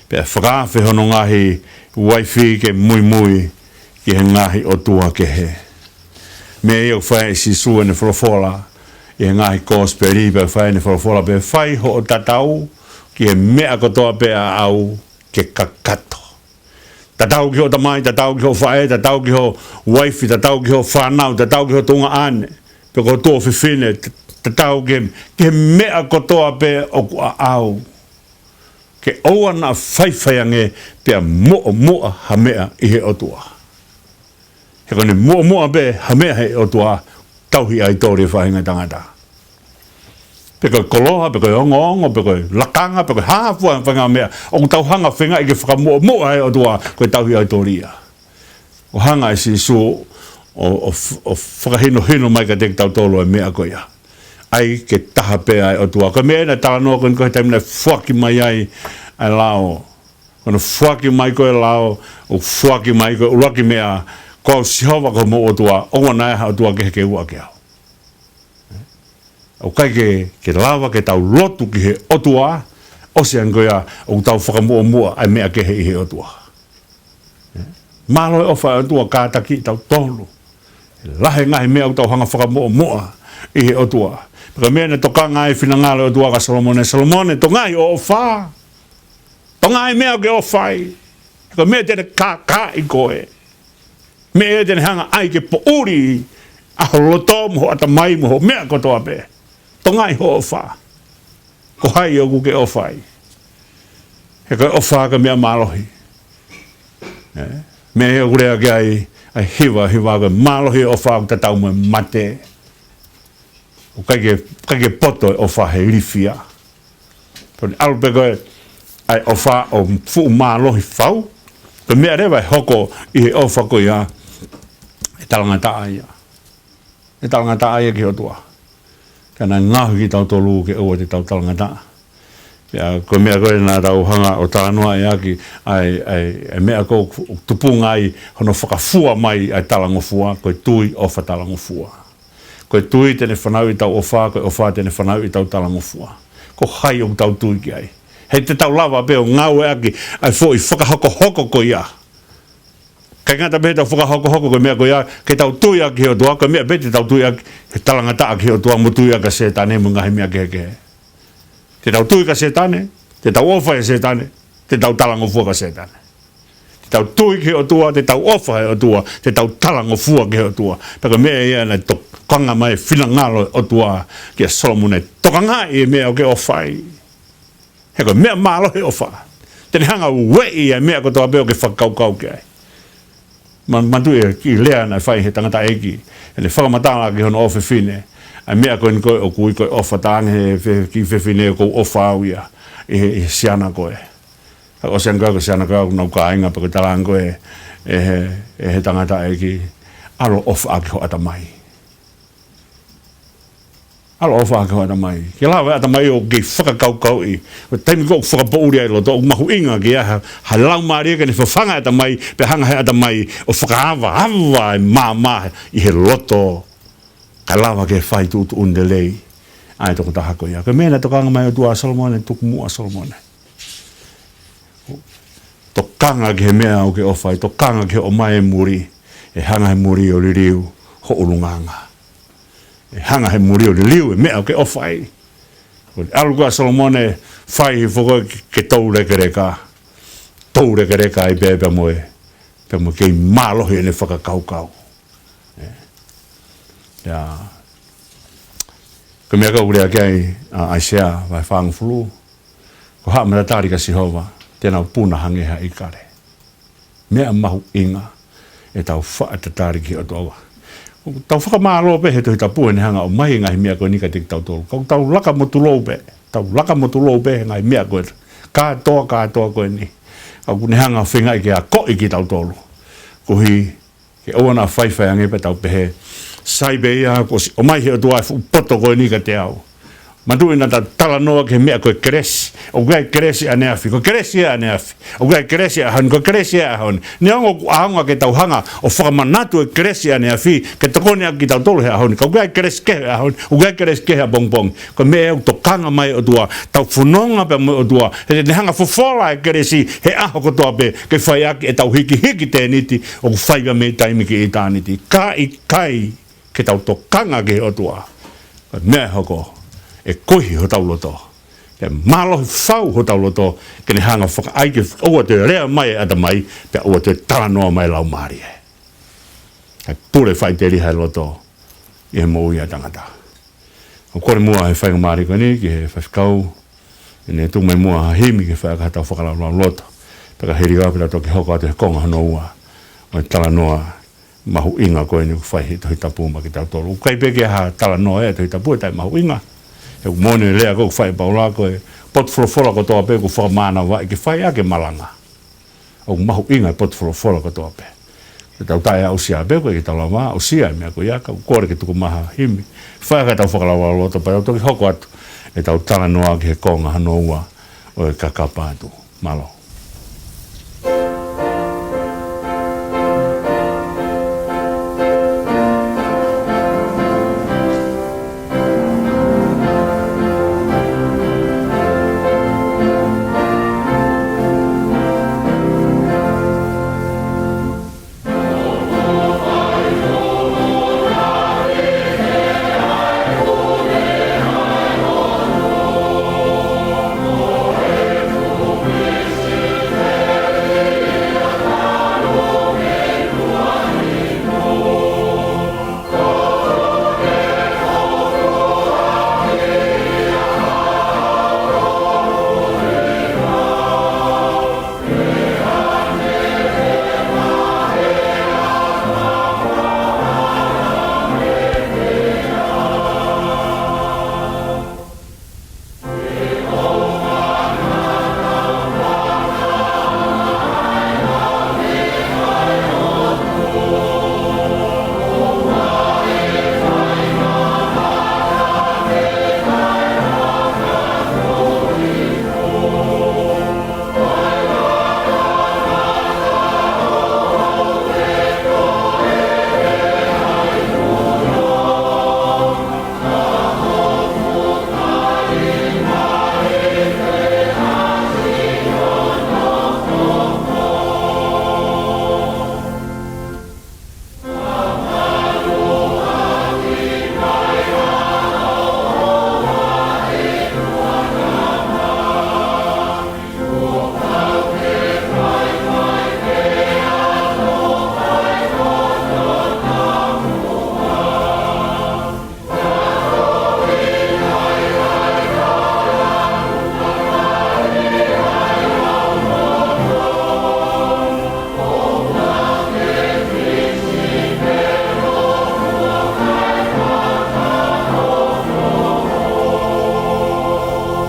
pea fakaafe hono ngaahi uaifi ke muimui ki he ngaahi ʻotua kehe. Meʻa ia ʻoku fai ʻe Sīsū ʻene folofola ʻi he ngaahi kosipeli, pea fai ʻene folofola pē, fai hoʻo tatau ki he meʻa kotoa pē ʻaʻau ke kakato. Tatau ki hoʻo tamai, tatau ki hoʻo faʻē, tatau ki ho uaifi, tatau ki hoʻo fānau, tatau ki ho tuongaʻane, pe ko ho tuofefine, t-, tatau ki he, ki he meʻa kotoa pē ʻoku ʻaʻau. Ke ʻoua naʻa faifai ange pea muʻomuʻa ha meʻa ʻi he ʻOtua. He ko ʻene muʻomuʻa pē ha meʻa he ʻOtua, tauhi ʻaitoli e faʻahinga ʻo e tangata. Pe ko e koloa, pe ko e ongoongo, pe ko e lakanga, pe ko e hā fua e faʻahinga meʻa ʻoku tau hanga ʻo feingaʻi ke fakamuʻomuʻa he ʻOtua, ko e tauhi ʻaitoli ia. ʻO hanga ʻe Sīsū ʻo, ʻo f-, ʻo fakahinohino mai kiate kitautolu e meʻa ko ia. ʻAi ke taha pē ʻa e ʻOtua. Ko e meʻa naʻe talanoa ko eni ko ē he taimi naʻe foaki mai ai ʻa e lao. Ko hono foaki mai ko ē e lao, ʻo foaki mai ko e ʻuluaki meʻa, ko au Sihova ko homou ʻOtua, ʻoua naʻa ʻi ai ha ʻotua kehe ke ua ki au. ʻOku ʻikai ke, ke lava ke tau lotu ki he ʻOtua, ʻosi ange ko ia ʻoku tau fakamuʻomuʻa ʻa e meʻa kehe ʻi he ʻOtua. Mālō e ʻofa ʻa e ʻOtua kātaki kitautolu. Lahi e ngaahi meʻa ʻoku tau hanga ʻo fakamuʻomuʻa ʻi he ʻOtua. Pea ko e meʻa naʻe tokanga ai e finangalo ʻo e ʻOtua kia Solomone, Solomone, tokangaʻi hoʻo ʻofa. Tokangaʻi e meʻa ʻoku ke ʻofa ai. Ko e meʻa te ne kākaaʻi koe. Meʻa ia te ne hanga ʻo ʻai ke poʻuli ʻa ho loto mo ho ʻatamai mo ho meʻa kotoa pē. ʻOngaʻi hoʻo ʻofa. Ko hai ʻoku ke ʻofa ai? He ko e ʻofa ko e meʻa mālohi. Ē? Meʻa ʻoku lea ki ai, ʻa e hiva, hiva ko e mālohi ʻofa ʻoku tatau mo e mate. ʻOku ʻikai ke, ʻikai ke poto e ʻofa he ilifia. Toni ʻalu pē ko ē ʻa e ʻofa ʻo fuʻu mālohi fau. Ko e meʻa leva ʻe hoko ʻi he ʻofa ko ia, ʻe talangataʻa ia. ʻE talangataʻa ia ki he ʻOtua. Ka naʻe ngaohi kitautolu ke ʻoua te tau talangataʻa. Pea ko e meʻa ko ē naʻa tau hanga ʻo talanoa ʻaki, ʻa e, ʻa e, ʻa e meʻa ko ē ʻoku tupunga ai hono fakafua mai ʻa e talangofua, ko e tui, ʻofa, talangofua. Ko e tui te ne fanauʻi ʻetau ʻofa, ko e ʻofa te ne fanauʻi ʻetau talangofua. Ko hai ʻoku tau tui ki ai? He te tau lava pē ʻo ngāueʻaki ʻa e foʻi fakahokohoko ko ia. ʻIkai ngata pē heʻetau fakahokohoko ko e meʻa ko ia, ke tau tui ʻaki he ʻOtua, ko e meʻa pē te tau tui ʻaki, he talangataʻa ki he ʻOtua mo tui ʻaki ʻa Sētane mo e ngaahi meʻa kehekehe. Te tau tui kia Sētane, te tau ʻofa ʻia Sētane, te tau talangofua kia Sētane. Te tau tui ki he ʻOtua, te tau ʻofa he ʻOtua, te tau talangofua ki he ʻOtua. Pea ko e meʻa ia naʻe tokanga mai e finangalo ʻo e ʻOtua kia Solomone, tokangaʻi e meʻa ʻoku ke ʻofa ai. He ko e meʻa mālohi e ʻofa. Te ne hanga ʻo ueʻi ʻa e meʻa kotoa pē ʻoku ke fakakaukau ki ai. Ma-, manatuʻi e kiʻi lea naʻe fai he tangataʻeiki, ʻene fakamatala ki hono ʻofefine ʻa e meʻa ko eni ko ē ʻoku ui ko e ʻofa, talaange he fe-, kiʻi fefine, ʻoku ou ʻofa au ia ʻi he, ʻi he siana ko ē. Ka ʻosi ange ko e siana ko ē ʻoku nau kāinga, pea ko e talaange ko ē ʻe he, ʻe he tangataʻeiki, ʻalu ʻo ʻofa ʻaki ho ʻatamai. ʻAlu ʻo ʻofa ʻaki ho ʻatamai. Ke lava e ʻatamai ʻo kei fakakaukauʻi. Ko e taimi ko ē ʻoku fakapoʻuli ai e loto, ʻoku mahuʻinga ke ʻi ai ha, ha laumālie ke ne fafanga e ʻatamai, pea hanga he ʻatamai ʻo fakaava, ava e maama ʻi he loto. Kae lava ke fai tuʻutuʻuni lelei ʻa e tokotaha ko ia. Ko e meʻa naʻe tokanga mai e ʻOtua kia Solomone, tuku muʻa Solomone. Tokanga ki he meʻa ʻoku ke ʻofa ai, tokanga ki hoʻo ʻomai e muli, ʻe hanga he muli ʻo liliu ho ʻulungaanga. ʻE hanga he muli ʻo liliu e meʻa ʻoku ke ʻofa ai. Ko e ʻalu ko ē ʻa Solomone, fai hifo ko ē ke, ke toulekeleka. Toulekeleka ai pē pea mo e, pea mo e kei mālohi ʻene fakakaukau. Ē. Ia. Ko e meʻa ko ē ʻoku lea ki ai ʻa ʻAisea vahe fāngofulu. Ko haʻa matatali kia Sihova, te nau puna hangē ha ʻikale. Meʻa mahuʻinga ʻetau faʻa tatali ki he ʻOtua. Tau fakamālō pē he Tohi Tapu ʻene hanga ʻo ʻomai e ngaahi meʻa ko eni kiate kitautolu. Ka ʻoku tau laka mo tulou pē, tau laka mo tulou pē he ngaahi meʻa ko ē kātoa, kātoa ko eni. Ka ʻoku ne hanga ʻo feingaʻi ke akoʻi kitautolu. Koeʻuhi ke ʻoua naʻa faifai ange pea tau pehē, sai pē ia, kuo ʻosi ʻomai he ʻOtua e fuʻu poto ko eni kiate au. Manatuʻi naʻa tau talanoa ki he meʻa ko e kelesi. ʻOku ʻi ai e kelesi ʻaneafi, ko e kelesi ia ʻaneafi. ʻOku ʻi ai e kelesi ʻaho ni, ko e kelesi ia ʻaho ni. Neongo ʻoku ʻaonga ke tau hanga ʻo fakamanatu e kelesi ʻaneafi ke tokoni ʻaki kitautolu he ʻaho ni. Ka ʻoku ʻi ai e kelesi kehe he ʻaho ni, ʻoku ʻi ai e kelesi kehe he ʻapongipongi. Ko e meʻa ʻoku tokanga mai e ʻOtua, tau fononga pea mo e ʻOtua, he te ne hanga ʻo fofola e kelesi he ʻaho kotoa pē, ke fai ʻaki ʻetau hikihiki tēniti, ʻoku fai pē mei taimi ki ʻitāniti. Ka ʻikai ke tau tokanga ki he ʻOtua, ko e meʻa ʻe hoko, ʻe kuihi hotau loto. ʻE mālohi fau hotau loto, ke ne hanga ʻo fakaʻai ke ʻoua toe lea mai e ʻatamai, pea ʻoua toe talanoa mai e laumālie. Kae pule faʻiteliha e loto ʻi he moʻui ʻa e tangata. ʻOku kole muʻa he faingamālie ko eni ki he faifekau, ke ne tuku mai muʻa ha himi ke fai ʻaki haʻatau fakalaulauloto. Pea ka hili ʻa pē ʻa e toki hoko atu he konga hono ua ʻo e talanoa mahuʻinga ko eni ʻoku fai he Tohi Tapu maʻa kitautolu. ʻOku ʻikai pē ke ʻi ai ha talanoa ʻi he Tohi Tapu ʻe taʻe mahuʻinga. He ʻoku moʻoni e lea ko ē ʻoku fai ʻe Paula, ko e potu folofola kotoa pē ʻoku fakamānavaʻi ke fai ʻaki e malanga. ʻOku mahuʻinga e potu folofola kotoa pē. Ke tau taʻeaʻusia pē, ʻoku ʻikai ke tau lava ʻo aʻusia e meʻa ko ia, ka ʻoku kole ke tuku mai ha himi, fai ʻaki haʻatau fakalaulauloto pea tau toki hoko atu ʻetau talanoa ki he konga hono ua ʻo e kakapa atu. Mālō.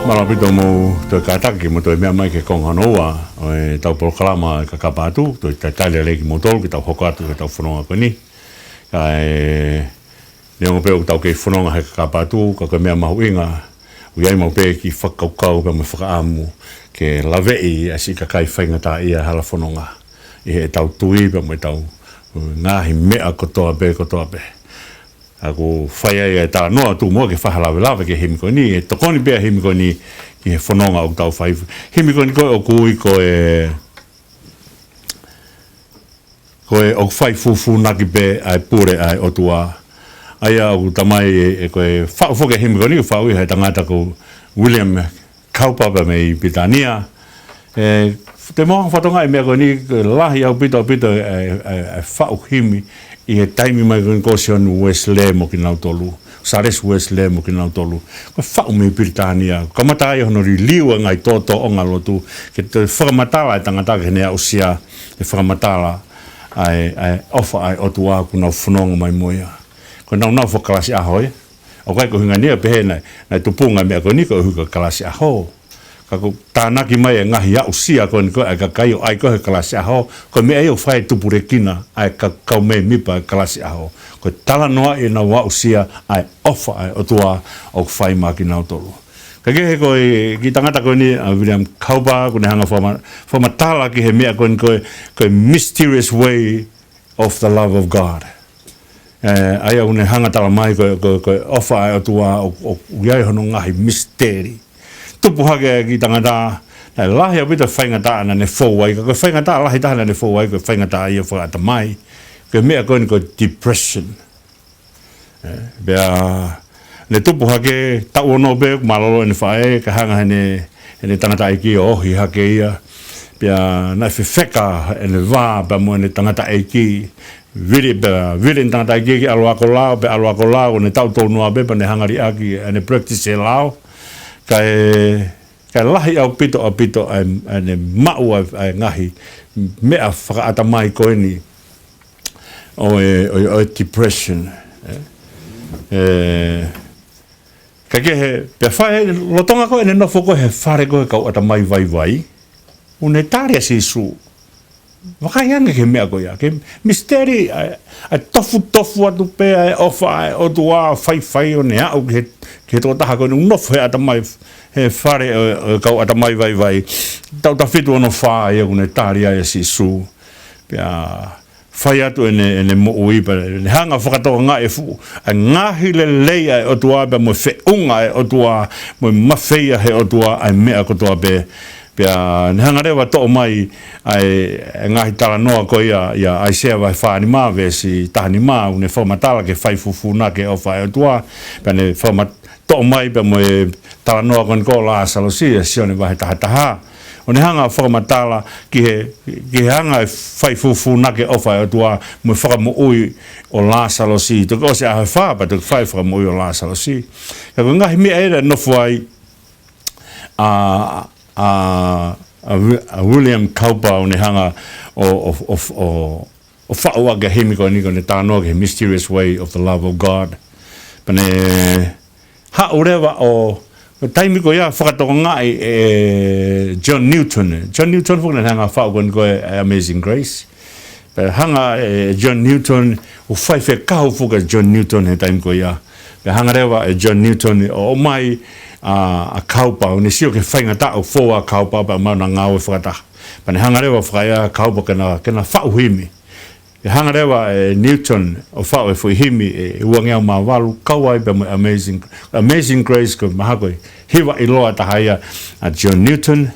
Mālō ʻaupito hoʻomou toe kātaki mo toe meʻa mai ki he konga hono ua ʻo ʻetau polokalama ʻa e Kakapa Atu, toe talitali lelei kimoutolu ke tau hoko atu ki heʻetau fononga ko eni. Kae neongo pē ʻoku tau kei fononga he Kakapa Atu, ka ko e meʻa mahuʻinga, ʻoku ʻi ai maʻu pē e kiʻi fakakaukau pea mo e fakaʻamu ke laveʻi ʻa e siʻi kakai faingataʻaʻia he hala fononga ʻi heʻetau tui pea mo ʻetau ngaahi meʻa kotoa pē, kotoa pē. ʻOku fai ai e talanoa tuʻu mo ke fakalavelave ki he himi ko eni, ʻe tokoni pē ʻa e himi ko eni ki he fononga ʻoku tau fai. Himi ko eni ko ē ʻoku ui ko e, ko e ʻOku Fai Fūfūnaki Pē ʻa e Pule ʻa e ʻOtua. ʻA ia ʻoku talamai ʻe, ʻe ko e faʻu foki e himi ko eni, faʻu ʻe he tangata ko William Cowper pea mei Pilitānia. ʻE, te mou fakatokangaʻi e meʻa ko eni, ko e lahi ʻaupito, ʻaupito e, e, e, e faʻu himi ʻi he taimi mai ko eni ko Sione Uēsilī mo kinautolu, Sālesi Uēsilī mo kinautolu. Ko e faʻu mei Pilitānia, kamata ai hono liliu e ngaahi tōtōʻonga lotu, ke toe fakamatala e tangata ke ne aʻusia e fakamatala ʻa e, ʻa e ʻofa ʻa e ʻOtua ʻoku nau fononga mai mo ia. Ko e naunau fakakalasi ʻaho ia. ʻOku ʻikai ko e ʻuhinga ia pehē naʻe, naʻe tupunga e meʻa ko eni koeʻuhi ko e kalasi ʻaho. Ka ʻoku tānaki mai e ngaahi aʻusia ko eni ko ē ʻa e kakai ʻo ʻai ko ē he kalasi ʻaho, ko e meʻa ia ʻoku fai e tupulekina ʻa e ka-, kau mēmipa e kalasi ʻaho. Ko e talanoaʻi ʻenau aʻusia ʻa e ʻofa ʻa e ʻOtua ʻoku fai maʻa kinautolu. Kae kehe ko e kiʻi tangata ko eni ʻa William Cowper, ʻoku ne hanga fakama-, fakamatala ki he meʻa ko eni ko e, ko e mysterious way of the love of God. ʻE, ʻa ia ʻoku ne hanga talamai ko e, ko e, ko e ʻofa ʻa e ʻOtua ʻoku, ʻoku ʻi ai hono ngaahi misiteli. Tupu hake e kiʻi tangata, naʻe lahi ʻaupito e faingataʻa naʻa ne fou ai, ka ko e faingataʻa lahi taha naʻa ne fou ai, ko e faingataʻa ia fakaʻatamai. Ko e meʻa ko eni ko e depression. ʻE, pea ne tupu hake taʻu ono pē, mālōlō ʻene faʻē, kae hanga heʻene, heʻene tangataʻeiki ʻo ohi hake ia. Pea naʻe fefeka ʻene vā pea mo ʻene tangataʻeiki. Vili pea, vili ʻene tangataʻeiki ke ʻalu ʻo ako lao, pea ʻalu ʻo ako lao, ʻo ne taʻu tolu noa pē, pea ne hanga liʻaki ʻene practice e lao. Kae, kae lahi ʻaupito, ʻaupito ʻa e, ʻa ʻene maʻu ʻa e, ʻa e ngaahi meʻa fakaʻatamai ko eni ʻo e, ʻo e, ʻo e depression. ʻE, ʻe, kae kehe, pea fai, lolotonga ko ē ʻene nofo ko ē he fale ko ē kau ʻatamai vaivai, ʻoku ne tali ʻa Sīsū. Vakai ange ki he meʻa ko ia, ki he misiteli, ʻa e, ʻa e tofutofu atu pē ʻa e ʻofa ʻa e ʻOtua, faifai ʻo ne aʻu ki he, ki he tokotaha ko ē ʻoku nofo he ʻatamai, he fale ʻo, ʻo e kau ʻatamai vaivai. Taʻu taha fitu ono fā ia ʻoku ne tali ai ʻa Sīsū. Pea fai atu ʻene, ʻene moʻui pea ne hanga fakatokangaʻi e fuʻu, ʻa e ngaahi lelei ʻa e ʻOtua pea mo e feʻunga ʻa e ʻOtua, mo e mafeia ʻe he ʻOtua ʻa e meʻa kotoa pē. Pea ne hanga leva ʻo toʻo mai ʻa e, ʻa e ngaahi talanoa ko ia, ʻia ʻAisea vahe fā nima, veesi taha nima, ʻoku ne fakamatala ki he fai fūfūnaki e ʻofa ʻa e ʻOtua, pea ne fakamat-, toʻo mai pea mo e talanoa ko eni ko Lāsalosi, ʻia Sione vahe taha taha. ʻO ne hanga ʻo fakamatala ki he, ki he hanga ʻe fai fūfūnaki e ʻofa ʻa e ʻOtua mo e fakamoʻui ʻo Lāsalosi. Toki ʻosi ʻaho ʻe fā, pea toki fai e fakamoʻui ʻo Lāsalosi. Ka ko e ngaahi meʻa ia naʻe nofo ai ʻa, ʻa, ʻa Wi-, ʻa William Cowper ʻo ne hanga ʻo, ʻo, ʻo, ʻo, ʻo faʻu ʻaki e himi ko eni ko ʻene talanoa ki he mysterious way of the love of God. Pea ne haʻu leva ʻo, ʻo taimi ko ia fakatokangaʻi ʻe John Newton. John Newton foki naʻa ne hanga ʻo faʻu ko eni ko e Amazing Grace. Pea hanga ʻe John Newton, ʻo faifekau foki ʻa John Newton he taimi ko ia. Pea hanga leva ʻe John Newton ʻo ʻomai ʻa, ʻa Cowper, ʻo ne sio ki he faingataʻa ʻoku fou ai ʻa Cowper pea maʻu ʻena ngāue fakataha. Pea ne hanga leva ʻo fakaʻea ʻa Cowper ke na, ke na faʻu himi. Pea hanga leva ʻe Newton ʻo faʻu e foʻi himi ʻe uangeau mā valu, kau ai pea mo e Amazing, Amazing Grace, ko e mahalo ko e hiva ʻiloa taha ia ʻa John Newton,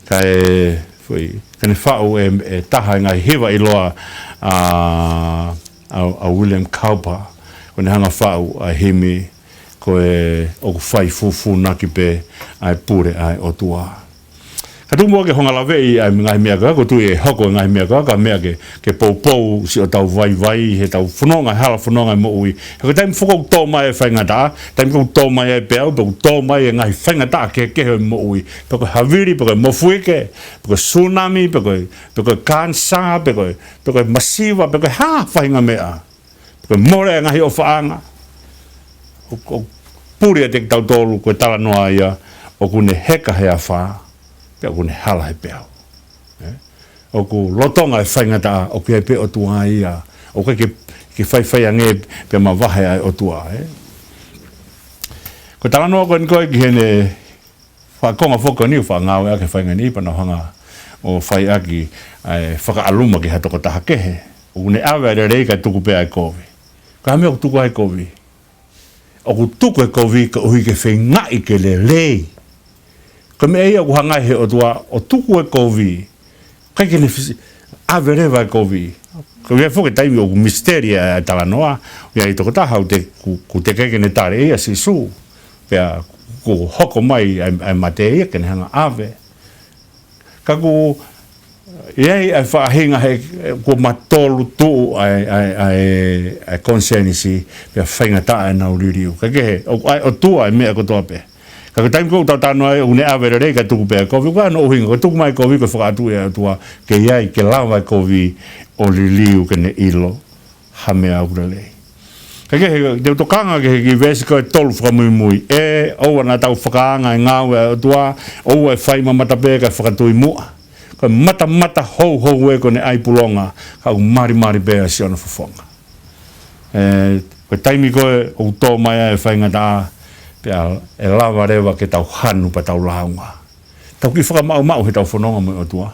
kae foʻi, kae ne faʻu ʻe, ʻe taha e ngaahi hiva ʻiloa ʻa, ʻa, ʻa William Cowper, ʻo ne hanga ʻo faʻu ʻa e himi ko e ʻOku Fai Fūfūnaki Pē ʻa e Pule ʻa e ʻOtua. Ka tuku muʻa ke u hanga ʻo laveʻi ʻa e ngaahi meʻa ko ia, ʻoku ou tui ʻe hoko e ngaahi meʻa ko ia ko ha meʻa ke, ke poupou siʻotau vaivai, heʻetau fononga, hala fononga e moʻui. He ko e taimi foki ʻoku tō mai e faingataʻa, taimi ʻoku tō mai ai e peau, pe ʻoku tō mai e ngaahi faingataʻa kehekehe ʻo e moʻui. Pe ko e havili, pe ko e mofuike, pe ko e sūnami, pe ko e, pe ko e kanisā, pe ko e, pe ko e masiva, pe ko e hā faʻahinga meʻa. Ko e mole e ngaahi ʻofaʻanga. ʻO, ʻo puli ʻiate kitautolu, ko e talanoa ia, ʻoku ne heka he afā, pea ʻoku ne hala he peau. ʻE? ʻOku lolotonga e faingataʻa, ʻoku ʻi ai pē ʻOtua ia, ʻoku ʻikai ke, ke faifai ange pea mavahe ʻa e ʻOtua, ʻe? Ko e talanoa ko eni ko ē ki heʻene fakakonga foki ko eni, ʻoku faʻa ngāueʻaki he faʻahinga ni, pea nau hanga ʻo fai ʻaki ʻa e fakaʻaluma ki ha tokotaha kehe. ʻOku ne ʻave ʻa e lelei kae tuku pē ʻa e kovi. Ko e hā e meʻa ʻoku tuku ai e kovi? ʻOku tuku e kovi koeʻuhi ke feingaʻi ke lelei. Ko e meʻa ia ʻoku hanga ai he ʻOtua ʻo tuku e kovi. ʻIkai ke ne fisi-, ʻave leva e kovi. Ko ia foki e taimi ʻoku misiteli ʻa e talanoa, ʻoku ʻi ai e tokotaha ʻoku te, ʻoku, ʻoku teʻeki ke ne tali ʻe ia ʻa Sīsū. Pea ʻoku hoko mai ʻa e, ʻa e mate ia ke ne hanga ʻo ʻave. Ka ʻoku ʻi ai ʻa e faʻahinga he, kuo matolu tuʻu ʻa e, ʻa e, ʻa e, ʻa e konisēnisi, pea faingataʻa ʻenau liliu. Ka kehe, ʻoku ʻa e ʻOtua ʻa e meʻa kotoa pē. Ka ko e taimi ko ē ʻoku tau talanoa ai, ʻoku ne ʻave lelei kae tuku pē ʻa e kovi, ʻoku ʻi ai hono ʻuhinga, ko e tuku mai e kovi, ko e fakaʻatuʻi ʻa e ʻOtua, ke ʻi ai ke lava e kovi ʻo liliu ke ne ʻilo ha meʻa ʻoku lelei. Ka kehe, te u tokanga ki he kiʻi veesi ko ē ʻe tolu fakamuimui. ʻE, ʻoua naʻa tau fakaanga e ngāue ʻa e ʻOtua, ʻoua ʻe fai mamata pē kae fakatui muʻa. Ko e matamata houhou ē ko ʻene ʻai pulonga, ka ʻoku malimali pē ʻa siʻono fofonga. ʻE, ko e taimi ko ē ʻoku tō mai ai e faingataʻa, pea ʻe lava leva ke tau hanu pea tau lāunga. Tau kiʻi fakamaʻumaʻu heʻetau fononga mo e ʻOtua.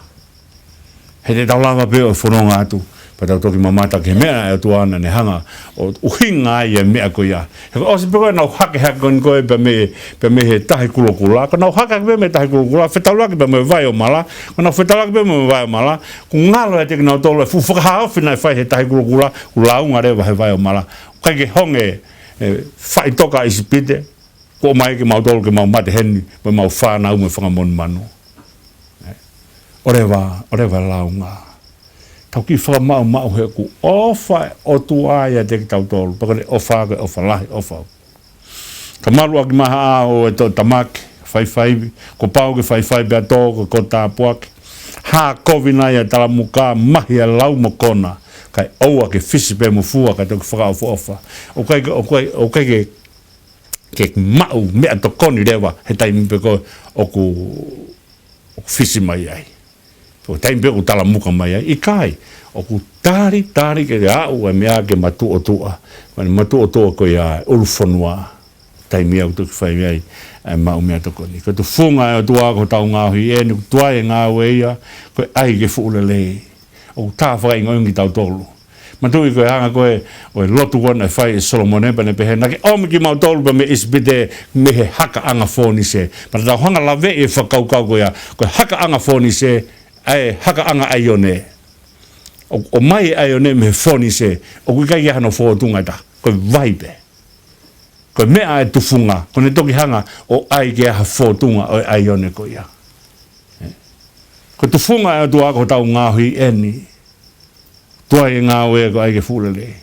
He te tau lava pē ʻo fononga atu, pea tau toki mamata ki he meʻa ʻa e ʻOtua naʻa ne hanga ʻo ʻuhinga ai e meʻa ko ia. He ʻosi pē ko ē ʻenau hakehake ko eni ko ē pea mei, pea mei he Tahi Kulokula. Ko ʻenau hakehake pē mei he Tahi Kulokula, fetaulaki pē mo e vai ʻo Mala. Ko ʻenau fetaulaki pē mo e vai ʻo Mala, kuo ngalo ʻiate kinautolu e fuʻu fakahaofi naʻe fai he Tahi Kulokula, kuo lāunga leva he vai ʻo Mala. ʻIkai ke honge, ʻe, faʻitoka ʻa ʻIsipite, kuo ʻomai kimautolu ke mau mate heni, mo ʻemau fānau mo e fanga monumanu. ʻE, ʻoua leva, ʻoua leva lāunga. Tau kiʻi fakamaʻumaʻu he ʻoku ʻofa e ʻOtua ʻiate kitautolu, pea ko ʻene ʻofa ko e ʻofa lahi, ʻofa. Ka malu ʻaki mai ha ʻao ʻe toʻo tamaki, faifai, kuo pau ke faifai pea tō, ko e koto tāpuaki. Hā kovi nai ʻa e talamuka, mahi ʻa e lau mo kona, kae ʻoua ke fisi pē mo fua, kae toki fakaʻofoʻofa. ʻOku ʻikai ke, ʻoku ʻikai, ʻoku ʻikai ke, ke maʻu meʻatokoni leva, he taimi pē ko ē ʻoku ʻoku fisi mai ai. Ko e taimi pē ʻoku talamuka mai ai, ʻikai. ʻOku talitali ke aʻu e meʻa ke matuʻotuʻa. Ko ʻene matuʻotuʻa ko ia e ʻulu fonua. Taimi ia ʻoku toki fai ai ʻa e maʻu meʻatokoni. Ko e tufunga ʻo e ʻOtua ko hotau ngaohi ʻeni, ʻoku tuai e ngāue ia, ko e ʻai ke fuʻu lelei. ʻOku tā fakaʻingoʻinga kitautolu. Manatuʻi ko e anga ko ē ʻo e lotu ko ē naʻe fai ʻe Solomone, pea ne pehē, naʻa ke ʻomi kimautolu pea mei ʻIsipite mei he hakaʻanga fōnise. Pea tau hanga ʻo laveʻi e fakakaukau ko ia, ko e hakaʻanga fōnise, ʻa e hakaʻanga ʻaione. ʻO, ʻomai e ʻaione mei he fōnise, ʻoku ʻikai ke ʻi ai hano fōtunga ʻe taha, ko e vai pē. Ko e meʻa ʻa e tufunga, ko ʻene toki hanga ʻo ʻai ke ʻi ai ha fōtunga ʻo e ʻaione ko ia. ʻE. Ko e tufunga ʻo e ʻOtua ko hotau ngaohi ʻeni. Tuai e ngāue ko e ʻai ke fuʻu lelei.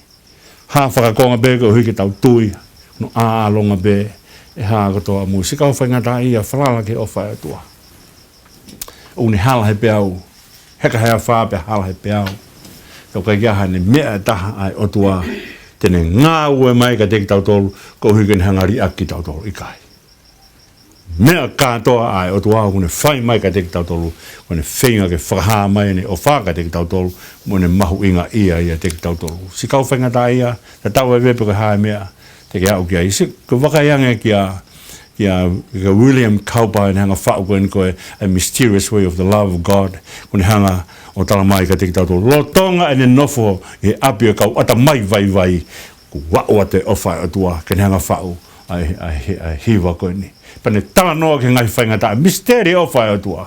Hā fakakonga pē koeʻuhi ke tau tui, hono ʻāʻalonga pē ʻe hā kotoa mui. Siʻi kau faingataʻaʻia, falala ki he ʻofa ʻa e ʻOtua. ʻOku ne hala he peau, heka he afā pea hala he peau. Ka ʻoku ʻikai ke ʻi ai haʻane meʻa ʻe taha ʻa e ʻOtua te ne ngāue mai kiate kitautolu, koeʻuhi ke ne hanga ʻo liʻaki kitautolu, ʻikai. Meʻa kātoa ʻa e ʻOtua ʻoku ne fai mai kiate kitautolu, ko ʻene feinga ke fakahā mai ʻene ʻofa kiate kitautolu, mo ʻene mahuʻingaʻia ʻiate kitautolu. Siʻi kau faingataʻaʻia, tatau ai pē pe ko e hā e meʻa te ke aʻu ki ai. Siʻi, ko e vakai ange kia, kia, kia William Cowper, ʻene hanga ʻo faʻu ko eni ko e, A Mysterious Way of the Love of God, ko ʻene hanga ʻo tala mai kiate kitautolu. Lolotonga ʻene nofo ʻi he ʻapi ʻo e kau ʻatamai vaivai, kuo aʻu atu e ʻofa ʻa e ʻOtua, ke ne hanga ʻo faʻu ʻa e, ʻa e, ʻa e hiva ko eni. Pea ne talanoa ki he ngaahi faingataʻa, misiteli ʻofa ʻa e ʻOtua.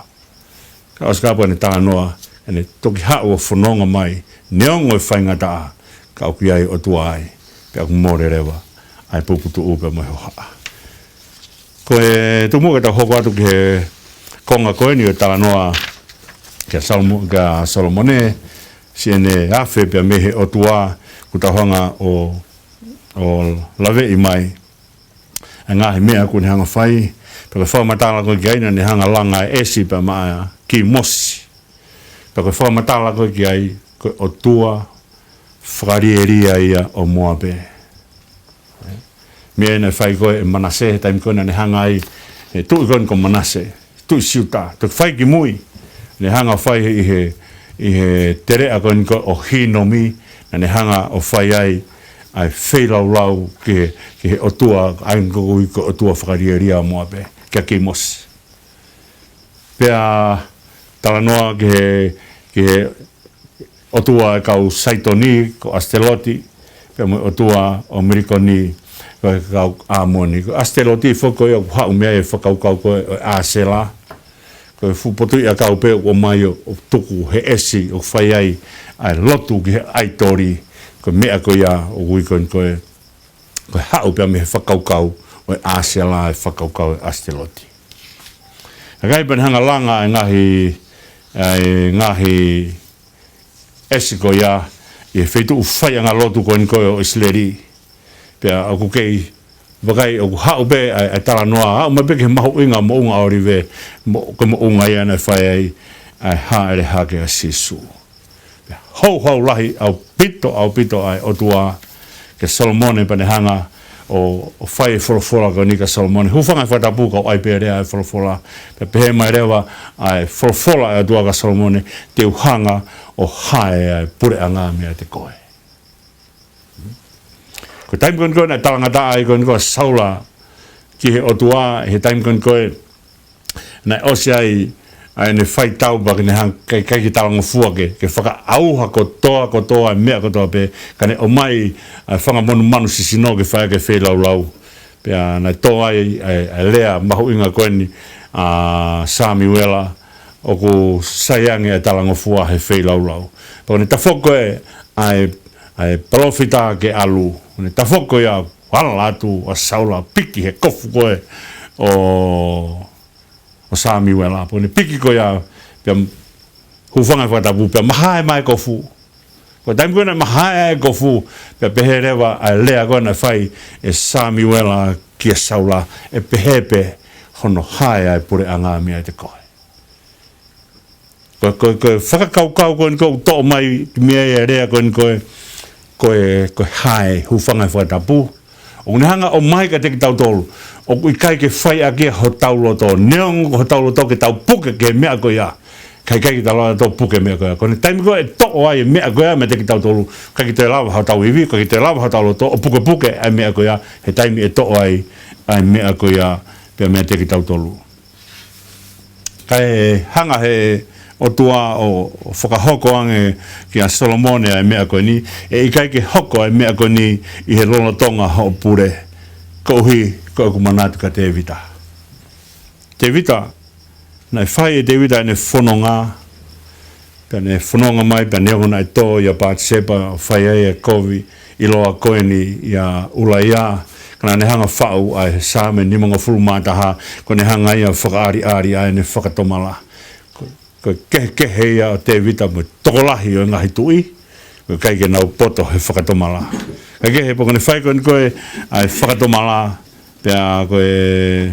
Ka ʻosi kapau ʻene talanoa, ʻene toki haʻu ʻo fononga mai, neongo e faingataʻa, ka ʻoku ʻi ai e ʻOtua ai, pea ʻoku mole leva ʻa e puputuʻu pea mo e hohaʻa. Ko e tuku muʻa ke tau hoko atu ki he konga ko eni ʻo e talanoa kia Salomo-, kia Solomone, siʻene afe pea mei he ʻOtua, kuo tau hanga ʻo, ʻo laveʻi mai ʻa e ngaahi meʻa kuo ne hanga ʻo fai, pea ko e fakamatala ko ē ki ai naʻa ne hanga ʻo langa e ʻesi pea maʻa e kiʻi mosi. Pea ko e fakamatala ko ē ki ai, ko e ʻotua fakalielia ia ʻo Moape. Meʻa naʻe fai ko ē ʻe Manase, he taimi ko ē naʻa ne hanga ai he tuʻi ko eni ko Manase, tuʻi Siuta, toki fai ki mui, ne hanga ʻo fai ʻi he, ʻi he teleʻa ko eni ko ē ʻo Hinomi, naʻa ne hanga ʻo fai ai ʻa e feilaulau ki he, ki he ʻotua, ʻa ia ko ē ʻoku ui ko e ʻotua fakalielia ʻo Moape, kia Kemosi. Pea talanoa ki he, ki he ʻotua ʻo e kau Saitoni, ko ʻAsitelote, pea mo e ʻotua ʻo Milikoni, ko e kau ʻĀmoni. Ko ʻAsitelote foki ko ia ʻoku haʻu mei ai e fakakaukau ko ē ʻo e ʻĀsela. Ko e fuʻu potuʻi ʻakau pē ʻoku ʻomai ʻo, ʻo tuku he ʻesi ʻoku fai ai ʻa e lotu ki he ʻaitoli, ko e meʻa ko ia ʻoku ui ko eni ko e, ko e haʻu pē ia mei he fakakaukau ʻo e ʻĀsela, e fakakaukau ʻo e ʻAsitelote. Ka ʻikai pē ne hanga ʻo langa ʻa e ngaahi, ʻa e ngaahi ʻesi ko ia ʻi he feituʻu faiʻanga lotu ko eni ko ē ʻo ʻIsileli. Pea ʻoku kei vakai ʻoku haʻu pē ʻa e, ʻa e talanoa, haʻu mai pē ki he mahuʻinga moʻunga ʻŌlive, mo, ko e moʻunga ia naʻe fai ai ʻa e hāʻele hake ʻa Sīsū. Pea houhau lahi ʻaupito, ʻaupito ʻa e ʻOtua kia Solomone pea ne hanga ʻo, ʻo fai e folofola ko eni kia Solomone. Hūfanga he fakatapu ka u ʻai pē leva ʻa e folofola. Pea pehē mai leva ʻa e folofola ʻa e ʻOtua kia Solomone, te u hanga ʻo hae ʻa e puleʻanga meiate koe. Ko e taimi ko eni ko ē naʻe talangataʻa ai ko eni ko ē ʻa Saula ki he ʻOtua, he taimi ko eni ko ē naʻe ʻosi ai ʻa ʻene faitau pea ke ne hanga, ʻikai, ʻikai ke talangofua ke, ke fakaʻauha kotoa, kotoa e meʻa kotoa pē, ka ne ʻomai ʻa e fanga monumanu sisino ke fai ʻaki e feilaulau. Pea naʻe tō ai ʻa e, ʻa e lea mahuʻinga ko eni ʻa Samiuela, ʻoku sai ange ʻa e talangofua he feilaulau. Pea ko ʻene tafoki ko ē ʻa e, ʻa e palōfita ke ʻalu, ko ʻene tafoki ko ia, ala atu ʻa Saula piki he kofu ko ē ʻo, ʻo Samiuela. Pea ko ʻene piki ko ia, pea hūfanga he fakatapu, pea mahae mai e kofu. Ko e taimi ko ē naʻe mahae ai e kofu, pea pehē leva ʻa e lea ko ē naʻe fai ʻe Samiuela kia Saula, ʻe pehē pē hono hae ʻa e puleʻanga meiate koe. Ko, ko, ko e fakakaukau ko eni ko ē ʻoku toʻo mai mei ai e lea ko eni ko ē, ko e, ko e hae, hūfanga he fakatapu. ʻOku ne hanga ʻo ʻomai kiate kitautolu ʻoku ʻikai ke fai ʻaki ia hotau loto. Neongo ko hotau loto ke tau puke ki he meʻa ko ia, ka ʻikai ke tau lava ʻo puke e meʻa ko ia. Ko ʻene taimi ko ē ʻe toʻo ai e meʻa ko ia meiate kitautolu, ʻikai ke toe lava hotau ivi, ʻikai ke toe lava hotau loto ʻo pukepuke ʻa e meʻa ko ia, he taimi ʻe toʻo ai ʻa e meʻa ko ia pē meiate kitautolu. Kae hanga he ʻOtua ʻo, ʻo fakahoko ange kia Solomone ʻa e meʻa ko eni, ʻe ʻikai ke hoko ʻa e meʻa ko eni ʻi he lolotonga hoʻo pule, koeʻuhi ko ʻeku manatu kia Tēvita. Tēvita, naʻe fai ʻe Tēvita ʻene fononga, pea ne fononga mai, pea neongo naʻe tō ia ʻia Patisepa ʻo fai ai e kovi ʻiloa ko eni ʻia ʻUlaia, ka naʻa ne hanga ʻo faʻu ʻa e Saame nimangofulu mā taha, ko ʻene hanga ia ʻo fakaʻaliʻali ʻa ʻene fakatomala. Ko, ko e kehekehe ia ʻo Tēvita mo e tokolahi ʻo e ngaahi tuʻi, ko e ʻikai ke nau poto he fakatomala. Kae kehe pē ko ʻene fai ko eni ko ē ʻa e fakatomala, pea ko e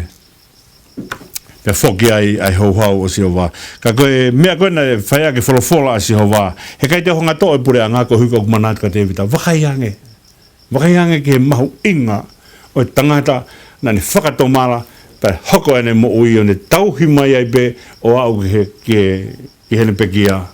pea foki ai ʻa e houhau ʻo Sihova. Ka ko e meʻa ko ē naʻe fai ʻaki e folofola ʻa Sihova, he ʻikai te u hanga ʻo toʻo e puleʻanga koeʻuhi ko ʻeku manatu kia Tēvita. Vakai ange. Vakai ange ki he mahuʻinga ʻo e tangata naʻa ne fakatomala, pea hoko ʻene moʻui ʻo ne tauhi mai ai pē ʻo aʻu ki he, ki he, ki heʻene pekia.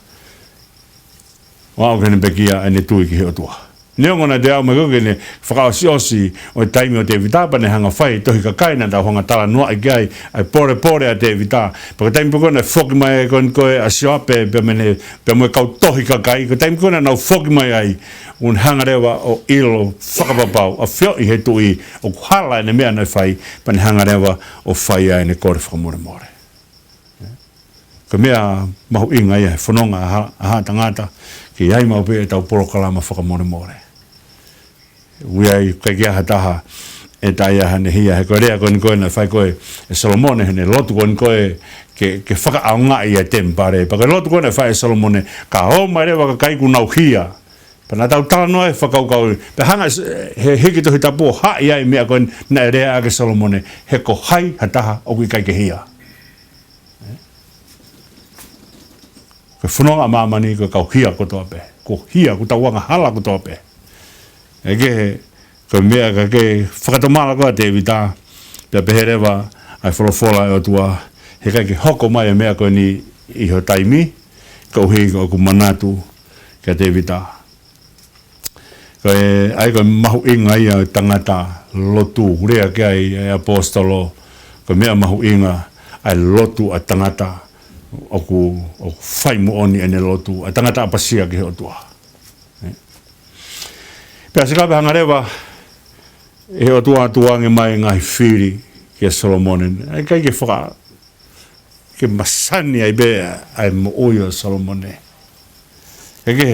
ʻO aʻu ki heʻene pekia ʻene tui ki he ʻOtua. Neongo naʻe toe aʻu mai ko ē ki heʻene fakaʻosiʻosi ʻo e taimi ʻo Tēvita pea ne hanga ʻo fai e tohi kakai naʻa tau hanga ʻo talanoaʻi ki ai, ʻa e polepole ʻa Tēvita. Pea ko e taimi pē ko ē naʻe foki mai ai ko eni ko ē ʻa Sioape pea mo ʻene, pea mo e kau tohi kakai, ko e taimi ko ē naʻa nau foki mai ai, ʻoku ne hanga leva ʻo ʻilo fakapapau, ʻafioʻi he tuʻi ʻoku hala ʻene meʻa naʻe fai, pea ne hanga leva ʻo fai ai ʻene kole fakamolemole. Ko e meʻa mahuʻinga ia he fononga ʻa ha, ʻa ha tangata, ke ʻi ai maʻu pē ʻetau polokalama fakamolemole. ʻOku ʻikai ke ʻi ai ha taha ʻe taʻe ʻi ai haʻane hia, he ko e lea ko eni ko ē naʻe fai ko ē ʻe Solomone, heʻene lotu ko eni ko ē ke, ke fakaʻaongaʻi ʻa e temipale. Pea ko e lotu ko ē naʻe fai ʻe Solomone, ka ō mai leva ʻa e kakai kuo nau hia, pea naʻa tau talanoa he fakakaukau, pea hanga ʻe, he hiki Tohi Tapu ʻo haʻi ʻa e meʻa ko ē naʻe lea ʻaki ʻe Solomone, he ko hai ha taha ʻoku ʻikai ke hia. Ko e fononga ʻa māmani ko e kau hia kotoa pē. Ko e hia, ko ʻetau angahala kotoa pē. ʻE kehe, ko e meʻa ka ke fakatomala ko ē ʻa Tēvita, pea pehē leva ʻa e folofola ʻa e ʻOtua, heʻikai ke hoko mai e meʻa ko eni ʻi ho taimi, koeʻuhi ko ʻeku manatu kia Tēvita. Ko e, ʻa ia ko e mahuʻinga ia ʻo e tangata lotu, lea ki ai e ʻaposetolo, ko e meʻa mahuʻinga ʻa e lotu ʻa e tangata ʻoku, ʻoku fai moʻoni ʻene lotu, ʻa e tangata ʻapasia ki he ʻOtua. Pea sika pea hanga leva ʻe he ʻOtua ʻo tukuange mai e ngaahi fili kia Solomone. ʻIkai ke faka-, ke masani ai pē ʻa e moʻui ʻo Solomone. Ke ke,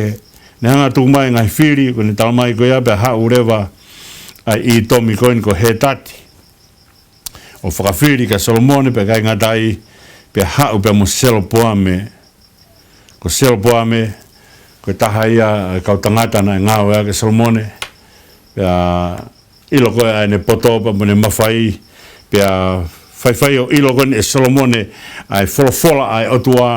ne hanga ʻo tuku mai e ngaahi fili, ko ʻene tala mai ko ia pea haʻu leva ʻa e ʻItomi ko eni ko Hētati ʻo fakafili kia Solomone, pea ʻikai ngata ai, pea haʻu pea mo Selopoame. Ko Selopoame, ko e taha ia ʻa e kau tangata naʻe ngāueʻaki ʻe Solomone. Pea ʻilo ko ē ʻa ʻene poto pea mo ʻene mafai, pea faifai ʻo ʻilo ko eni ʻe Solomone ʻa e folofola ʻa e ʻOtua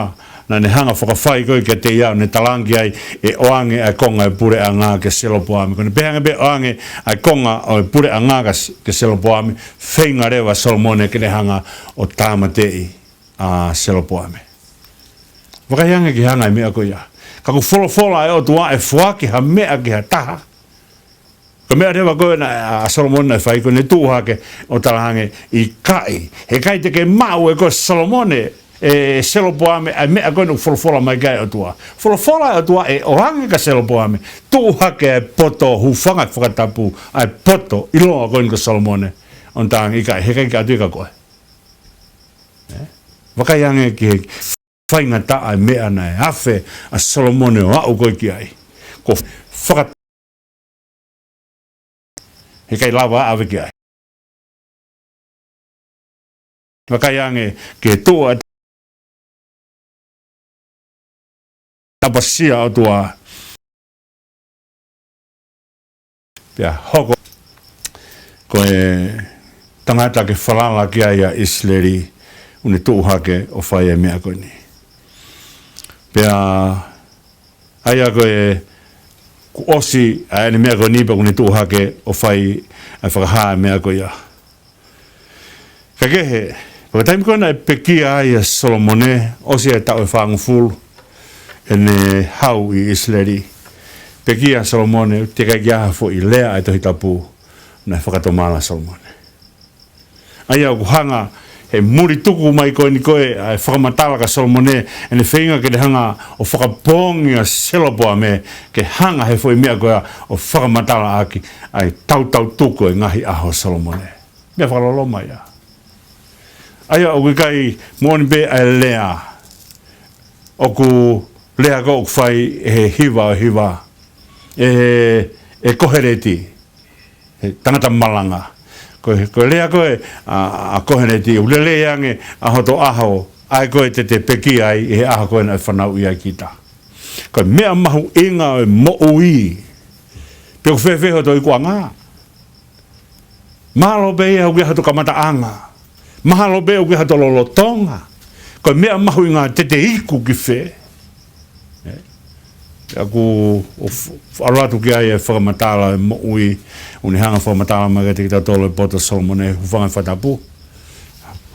naʻa ne hanga ʻo fakafai ko ē kiate ia, ʻo ne talaange ai ʻe ʻoange ʻa e konga ʻo e puleʻanga kia Selopoame. Ko ʻene pehē ange pē ʻoange ʻa e konga ʻo e puleʻanga kia, kia Selopoame, feinga leva ʻa Solomone ke ne hanga ʻo tāmateʻi ʻa Selopoame. Vakai ange ki he anga e meʻa ko ia. Ka ko e folofola ʻa e ʻOtua ʻe foaki ha meʻa ki ha taha, ko e meʻa leva ko ē naʻe, ʻa Solomone naʻe fai ko ʻene tuʻu hake ʻo talaange, ʻikai, heʻikai te ke maʻu ʻe koe Solomone, ʻe Selopoame, ʻa e meʻa ko ē naʻe folofola mai ki ai e ʻOtua. Folofola ʻa e ʻOtua ʻe ʻoange kia Selopoame, tuʻu hake ʻa e poto, hūfanga he fakatapu, ʻa e poto, ʻiloa ko eni ko Solomone, ʻo ne talaange, ʻikai, heʻikai ke ʻatu ia kia koe. Ē? Vakai ange ki he faingataʻa e meʻa naʻe afe ʻa Solomone ʻo aʻu ko ē ki ai. Ko e faka-, heʻikai lava ʻave ki ai. Vakai ange ki he tuʻu ʻa e ʻapasia ʻa e ʻOtua. Pea hoko ko e tangata ke falala ki ai ʻa ʻIsileli, ʻo ne tuʻu hake ʻo fai e meʻa ko eni. Pea ʻa ia ko e kuo ʻosi ʻa ʻene meʻa ko eni pea ʻoku ne tuʻu hake ʻo fai ʻa e fakahā e meʻa ko ia. Ka kehe, ko e taimi ko ē naʻe pekia ai ʻa Solomone, ʻosi e taʻu ʻe fāngofulu ʻene hau ʻi ʻIsileli. Pekia ʻa Solomone, teʻeki ai ke ʻi ai ha foʻi lea ʻa e Tohi Tapu naʻe fakatomala ʻa Solomone. ʻA ia ʻoku hanga he muli tuku mai ko eni ko ē ʻa e fakamatala kia Solomone, ʻene feinga ke ne hanga ʻo fakapoongi ʻa Selopoame, ke hanga he foʻi meʻa ko ia ʻo fakamatalaʻaki ʻa e tautau tuku e ngaahi ʻaho ʻo Solomone. Meʻa fakaloloma ia. ʻA ia ʻoku ʻikai moʻoni pē ʻa e lea. ʻOku lea ko ē ʻoku fai ʻe he hiva ʻo e hiva. ʻE, ʻe Koheleti. He tangata malanga. Ko e, ko e lea ko ē ʻa, ʻa Koheleti. ʻOku lelei ange ʻa hoto ʻaho. ʻA ē ko ē te te pekia ai ʻi he ʻaho ko ē naʻe fanauʻi ai kita. Ko e meʻa mahuʻinga ʻo e moʻui. Pe ʻoku fēfē hoto ikuʻanga. Mahalo pē ia ʻoku ʻi ai hoto kamataʻanga. Mahalo pē ʻoku ʻi ai hoto lolotonga. Ko e meʻa mahuʻinga te te iku ki fē. Ē? ʻOku ou f-, f-, ʻalu atu ki ai e fakamatala e moʻui. ʻOku ne hanga ʻo fakamatala mai kiate kitautolu e poto ʻo Solomone, hūfanga he fakatapu.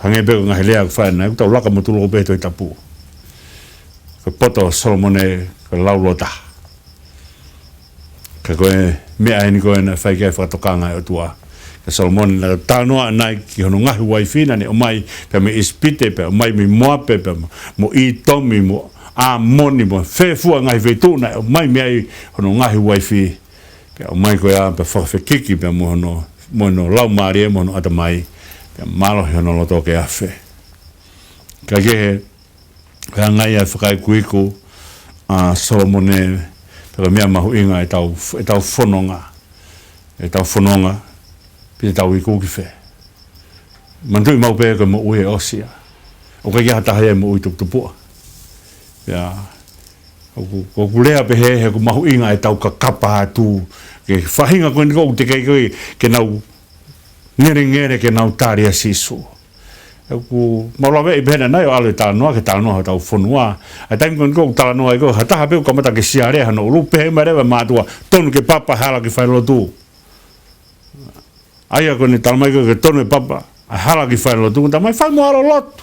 Hangē pē ko e ngaahi lea ʻoku fai ʻanenai, ʻoku tau laka mo tulou pē he Tohi Tapu. Ko e poto ʻo Solomone, ko e laulōtaha. Ka ko e meʻa eni ko ē naʻe fai ki ai e fakatokanga ʻa e ʻOtua kia Solomone, naʻe talanoa ʻanenai ki hono ngaahi uaifi naʻa ne ʻomai, pea mei ʻIsipite, pea ʻomai mei Moape, pea mo, mo ʻItomi, mo ʻAmoni, mo fē fua ngaahi feituʻu naʻe ʻomai mei ai hono ngaahi uaifi. Pea ʻomai ko ia, pea fakafekiki, pea mo hono, mo hono laumālie, mo hono ʻatamai, pea mālohi hono loto ke afe. Ka kehe, ko e anga ia e fakaikuiku ʻa Solomone, pea ko e meʻa mahuʻinga ʻetau, ʻetau fononga. ʻEtau fononga, pe te tau iku ki fē. Manatuʻi maʻu pē ko e moʻui ʻe ʻosi ia. ʻOku ʻikai ha taha ia ʻe moʻui tuputupuʻa. Ia, ʻoku, ʻoku lea pehē he ʻoku mahuʻinga ʻetau kakapa atu. Ki he faʻahinga ko eni ʻoku teʻeki ai ke nau ngelengele ke nau tali ʻa Sīsū. ʻOku mau laveʻi pē ʻanenai ʻo ʻalu e talanoa, ke talanoa hotau fonua. ʻA e taimi ko eni ʻoku talanoa ai ko ē, ha taha pē ʻoku kamata ke sialea hono ʻulu, pehē mai leva e mātuʻa, tonu ke papa he hala ke fai lotu. ʻA ia ko ʻene tala mai ko ē ke tonu e papa, ʻa e hala ki falelotu, talamai fai mo ʻalu ʻo lotu.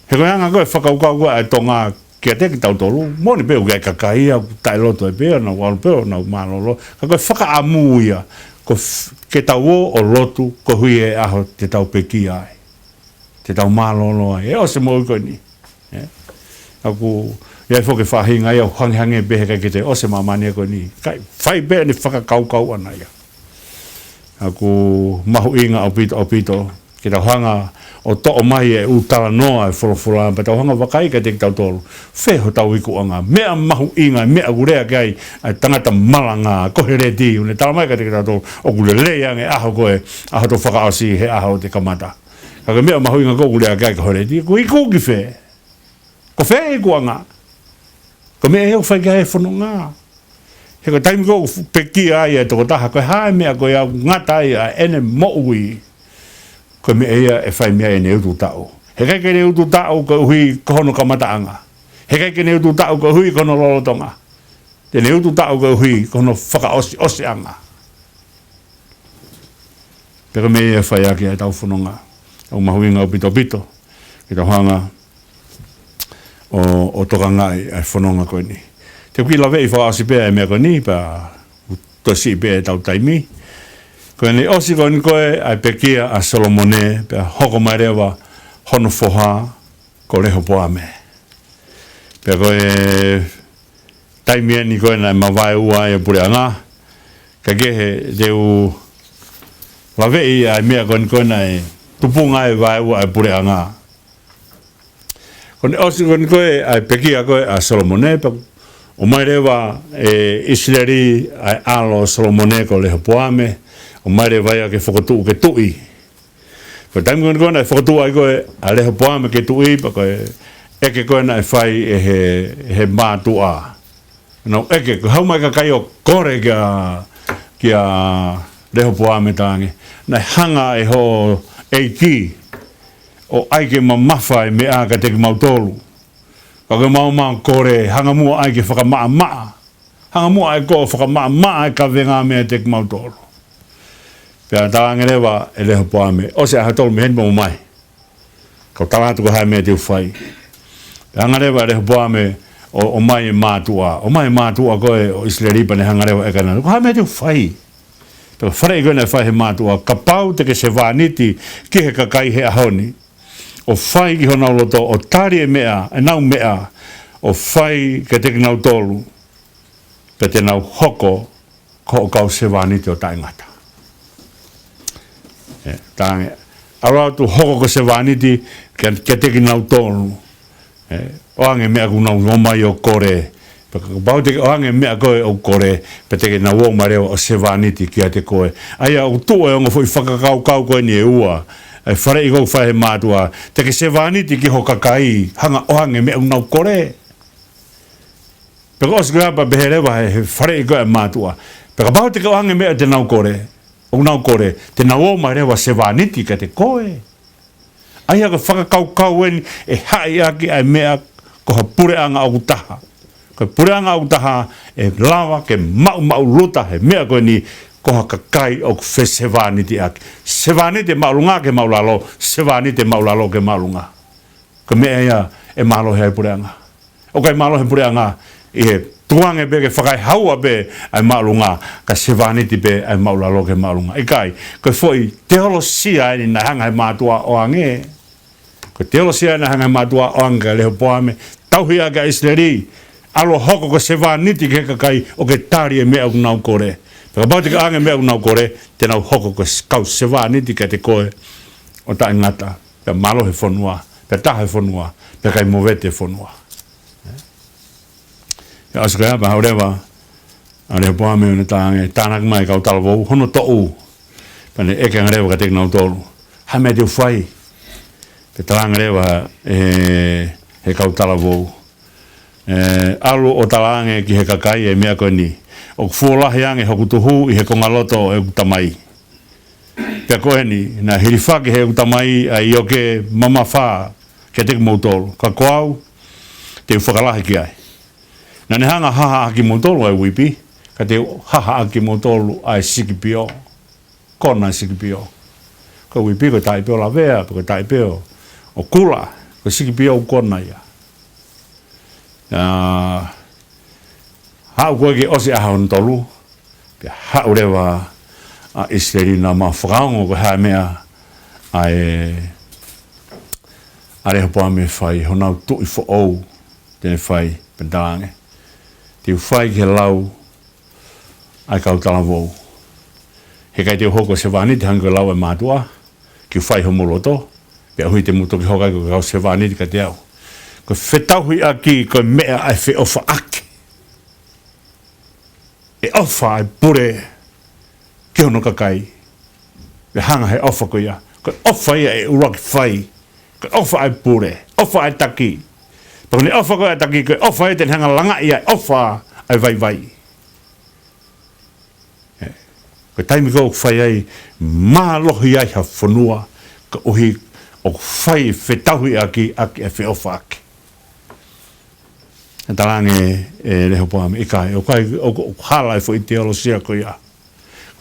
He ko e anga ko ē fakakaukau ko ē ʻa e Tonga kiate kitautolu, moʻoni pē ʻoku ʻi ai e kakai ia ʻoku taʻeloto ai pē, ʻo nau ʻalu pē ʻo nau mālōlō. Ka ko e fakaʻamu ia, ko f-, ke tau ō ʻo lotu, koeʻuhi he ʻaho te tau pekia ai, te tau mālōlō ai, ʻe ʻosi e moʻui ko eni. ʻE? ʻOku ʻi ai foki e faʻahinga ia ʻoku hangehangē pē he ʻikai ke toe ʻosi e māmani ko eni. Kae fai pē ʻene fakakaukau ʻana ia. ʻOku mahuʻinga ʻaupito, ʻaupito ke tau hanga ʻo toʻo mai e ʻū talanoa ʻa e folofola, pea tau hanga ʻo vakai kiate kitautolu. Fē hotau ikuʻanga, meʻa mahuʻinga, meʻa ʻoku lea ki ai ʻa e tangata malanga, Koheleti, ʻoku ne talamai kiate kitautolu ʻoku lelei ange e ʻaho ko ē, ʻaho hoto fakaʻosi he ʻaho te kamata. Ka ko e meʻa mahuʻinga ko ē ʻoku lea ki ai Koheleti, ʻoku iku ki fē? Ko fē e ikuʻanga? Ko e meʻa ia ʻoku fai ki ai e fononga. He ko e taimi ko ē ʻoku pekia ai e tokotaha, ko e hā e meʻa ko ia ʻoku ngata ai ʻa ʻene moʻui? Ko e meʻa ia ʻe fai mei ai ʻene utu taʻu. He ʻikai ke ne utu taʻu koeʻuhi ko hono kamataʻanga. He ʻikai ke ne utu taʻu koeʻuhi ko hono lolotonga. Te ne utu taʻu koeʻuhi ko hono fakaʻosiʻosiʻanga. Pea ko e meʻa ia ʻe fai ʻaki ʻa ʻetau fononga. ʻOku mahuʻinga ʻaupito, ʻaupito ke tau hanga ʻo, ʻo tokangaʻi ʻa e fononga ko eni. Te u kiʻi laveʻi fakaʻosi pē ʻa e meʻa ko eni, pea u toe siʻi pē ʻetau taimi. Ko ʻene ʻosi ko eni ko ē ʻa e pekia ʻa Solomone, pea hoko mai leva hono foha ko Lehopoame. Pea ko e taimi eni ko ē naʻe mavaeua ai e puleʻanga, kae kehe te u laveʻi ʻa e meʻa ko eni ko ē naʻe tupunga ai e vaeua ʻa e puleʻanga. Ko ʻene ʻosi ko eni ko ē ʻa e pekia ko ē ʻa Solomone, pea ʻomai leva ʻe ʻIsileli ʻa e ʻalo ʻo Solomone ko Lehopoame, ʻomai leva ia ke fokotuʻu ke tuʻi. Ko e taimi ko ē naʻe fokotuʻu ai ko ē ʻa Lehopoame ke tuʻi, pea ko e ʻeke ko ē naʻe fai ʻe he, he mātuʻa. Naʻa nau ʻeke, ko e hā e meʻa ʻoku ʻikai ke ʻi ai kia, kia Lehopoame, talaange, naʻe hanga ʻe hoʻo ʻeiki ʻo ʻai ke mamafa e meʻa kiate kimautolu. Ka ko e mau mau kole, hanga muʻa ʻai ke fakamaʻamaʻa. Hanga muʻa ʻai ke fakamaʻamaʻa e kavenga meiate kimautolu. Pea talaange leva ʻe Lehopoame, ʻosi ʻa e ʻaho ʻe tolu mei heni pea mou mai, kau tala atu ko e hā e meʻa te u fai. Pea hanga leva ʻe Lehopoame ʻo, ʻomai e mātuʻa, ʻomai e mātuʻa ko ē ʻo ʻIsileli pea ne hanga leva ʻo ʻeke ʻana, ko e hā e meʻa te u fai? Pea faleʻi ko ē naʻe fai ʻe he mātuʻa, kapau te ke sevāniti ki he kakai he ʻaho ni, ʻo fai ki honau loto, ʻo tali e meʻa, ʻenau meʻa, ʻo fai kiate kinautolu, pea te nau hoko ko hoʻo kau sevāniti ʻo taʻengata. ʻE, talaange, ʻalu atu ʻo hoko ko e sevāniti kia, kiate kinautolu. ʻE, ʻoange e meʻa ʻoku nau ō mai ʻo kole. Pea kapau te ke ʻoange e meʻa ko ē ʻoku kole, pea te ke nau ō mai leva ʻo sevāniti kiate koe. ʻA ia ʻoku tuʻu e ongo foʻi fakakaukau ko eni ʻe ua. ʻA e faleʻi ko ē ʻoku fai ʻe he mātuʻa, te ke sevāniti ki ho kakai, hanga ʻo ʻoange e meʻa ʻoku nau kole. Pea ko e ʻosi ko ia pea pehē leva ʻe he, he faleʻi ko ē ʻa e mātuʻa, pea kapau te ke ʻoange e meʻa te nau kole, ʻoku nau kole, te nau ō mai leva ʻo sevāniti kiate koe. ʻA ia ko e fakakaukau eni ʻe haʻi ʻaki ʻa e meʻa ko ha puleʻanga ʻoku taha. Ko e puleʻanga ʻoku taha ʻe lava ke maʻumaʻuluta he meʻa ko eni ko ha kakai ʻoku fesevāniti ʻaki. Sevāniti e māʻolunga ki he māʻulalo, sevāniti e māʻulalo ki he māʻolunga. Ko e meʻa ia ʻe mālohi ai e puleʻanga. ʻOku ʻikai mālohi e puleʻanga ʻi he tukuange pē ke fakaehaua pē ʻa e māʻolunga, kae sevāniti pē ʻa e māʻulalo ki he māʻolunga. ʻIkai, ko e foʻi teolosia eni naʻe hanga ʻe he mātuʻa ʻo ʻoange. Ko e teolosia naʻe hanga ʻe he mātuʻa ʻo ʻoange kia Lehopoame, tauhi ʻaki ʻa ʻIsileli, ʻalu ʻo hoko ko e sevāniti ki he kakai ʻoku ke tali e meʻa ʻoku nau kole. Pea kapau te ke ʻoange e meʻa ʻoku nau kole, te nau hoko ko e s-, kau sevāniti kiate koe ʻo taʻengata. Pea mālohi e fonua, pea taha e fonua, pea ʻikai movete e fonua. Pea ʻosi ko ia pea haʻu leva ʻa Lehopoame ʻo ne talaange, tānaki mai e kau talavou, hono toʻu. Pea ne ʻeke ange leva kiate kinautolu, hā e meʻa te u fai? Pea talaange leva ʻe he kau talavou, ʻE, ʻalu ʻo talaange ki he kakai e meʻa ko eni, ʻoku fuolahi ange hoku tuhu ʻi he kongaloto ʻo ʻeku tamai. Pea ko eni, naʻe hilifaki ʻe heʻeku tamai ʻa e ioke mamafa kiate kimoutolu. Ka ko au, te u fakalahi ki ai. Naʻa ne hanga ʻo hahaʻaki kimoutolu ʻa e uipi, ka te u hahaʻaki kimoutolu ʻa e sikipio. Kona e sikipio. Ko e uipi ko e taʻi pē ʻo lavea, pe ko e taʻi pē ʻo, ʻo kula, ko e sikipio ʻoku kona ia. ʻA, haʻu ko ē ke ʻosi ʻaho hono tolu, pea haʻu leva ʻa ʻIsileli naʻa mau fakaongo ko e hā e meʻa ʻa e, ʻa Lehopoame fai, honau tuʻi foʻou te ne fai, pea talaange, te u fai ki he lau ʻa e kau talavou. Heʻikai te u hoko ko e sevāniti hangē ko e lau ʻa e mātuʻa, ke u fai homou loto, pea ʻuhi te mou toki hoko ai ko e kau sevāniti kiate au. Ko e fetauhiʻaki, ko e meʻa ʻa e feʻofaʻaki. ʻE ʻofa ʻa e pule ki hono kakai. Pea hanga he ʻofa ko ia. Ko e ʻofa ia ʻe ʻuluaki fai. Ko e ʻofa ʻa e pule. ʻOfa ʻa e taki. Pea ko ʻene ʻofa ko ē ʻa e taki, ko e ʻofa ia te ne hanga langaʻi ʻa e ʻofa ʻa e vaivai. ʻE, ko e taimi ko ē ʻoku fai ai, mālohi ai ha fonua, koeʻuhi ʻoku fai fetauhiʻaki, ʻaki e feʻofaʻaki. ʻE talaange ʻe Lehopoame, ʻikai, ʻoku ʻikai, ʻoku, ʻoku hala e foʻi teolosia ko ia.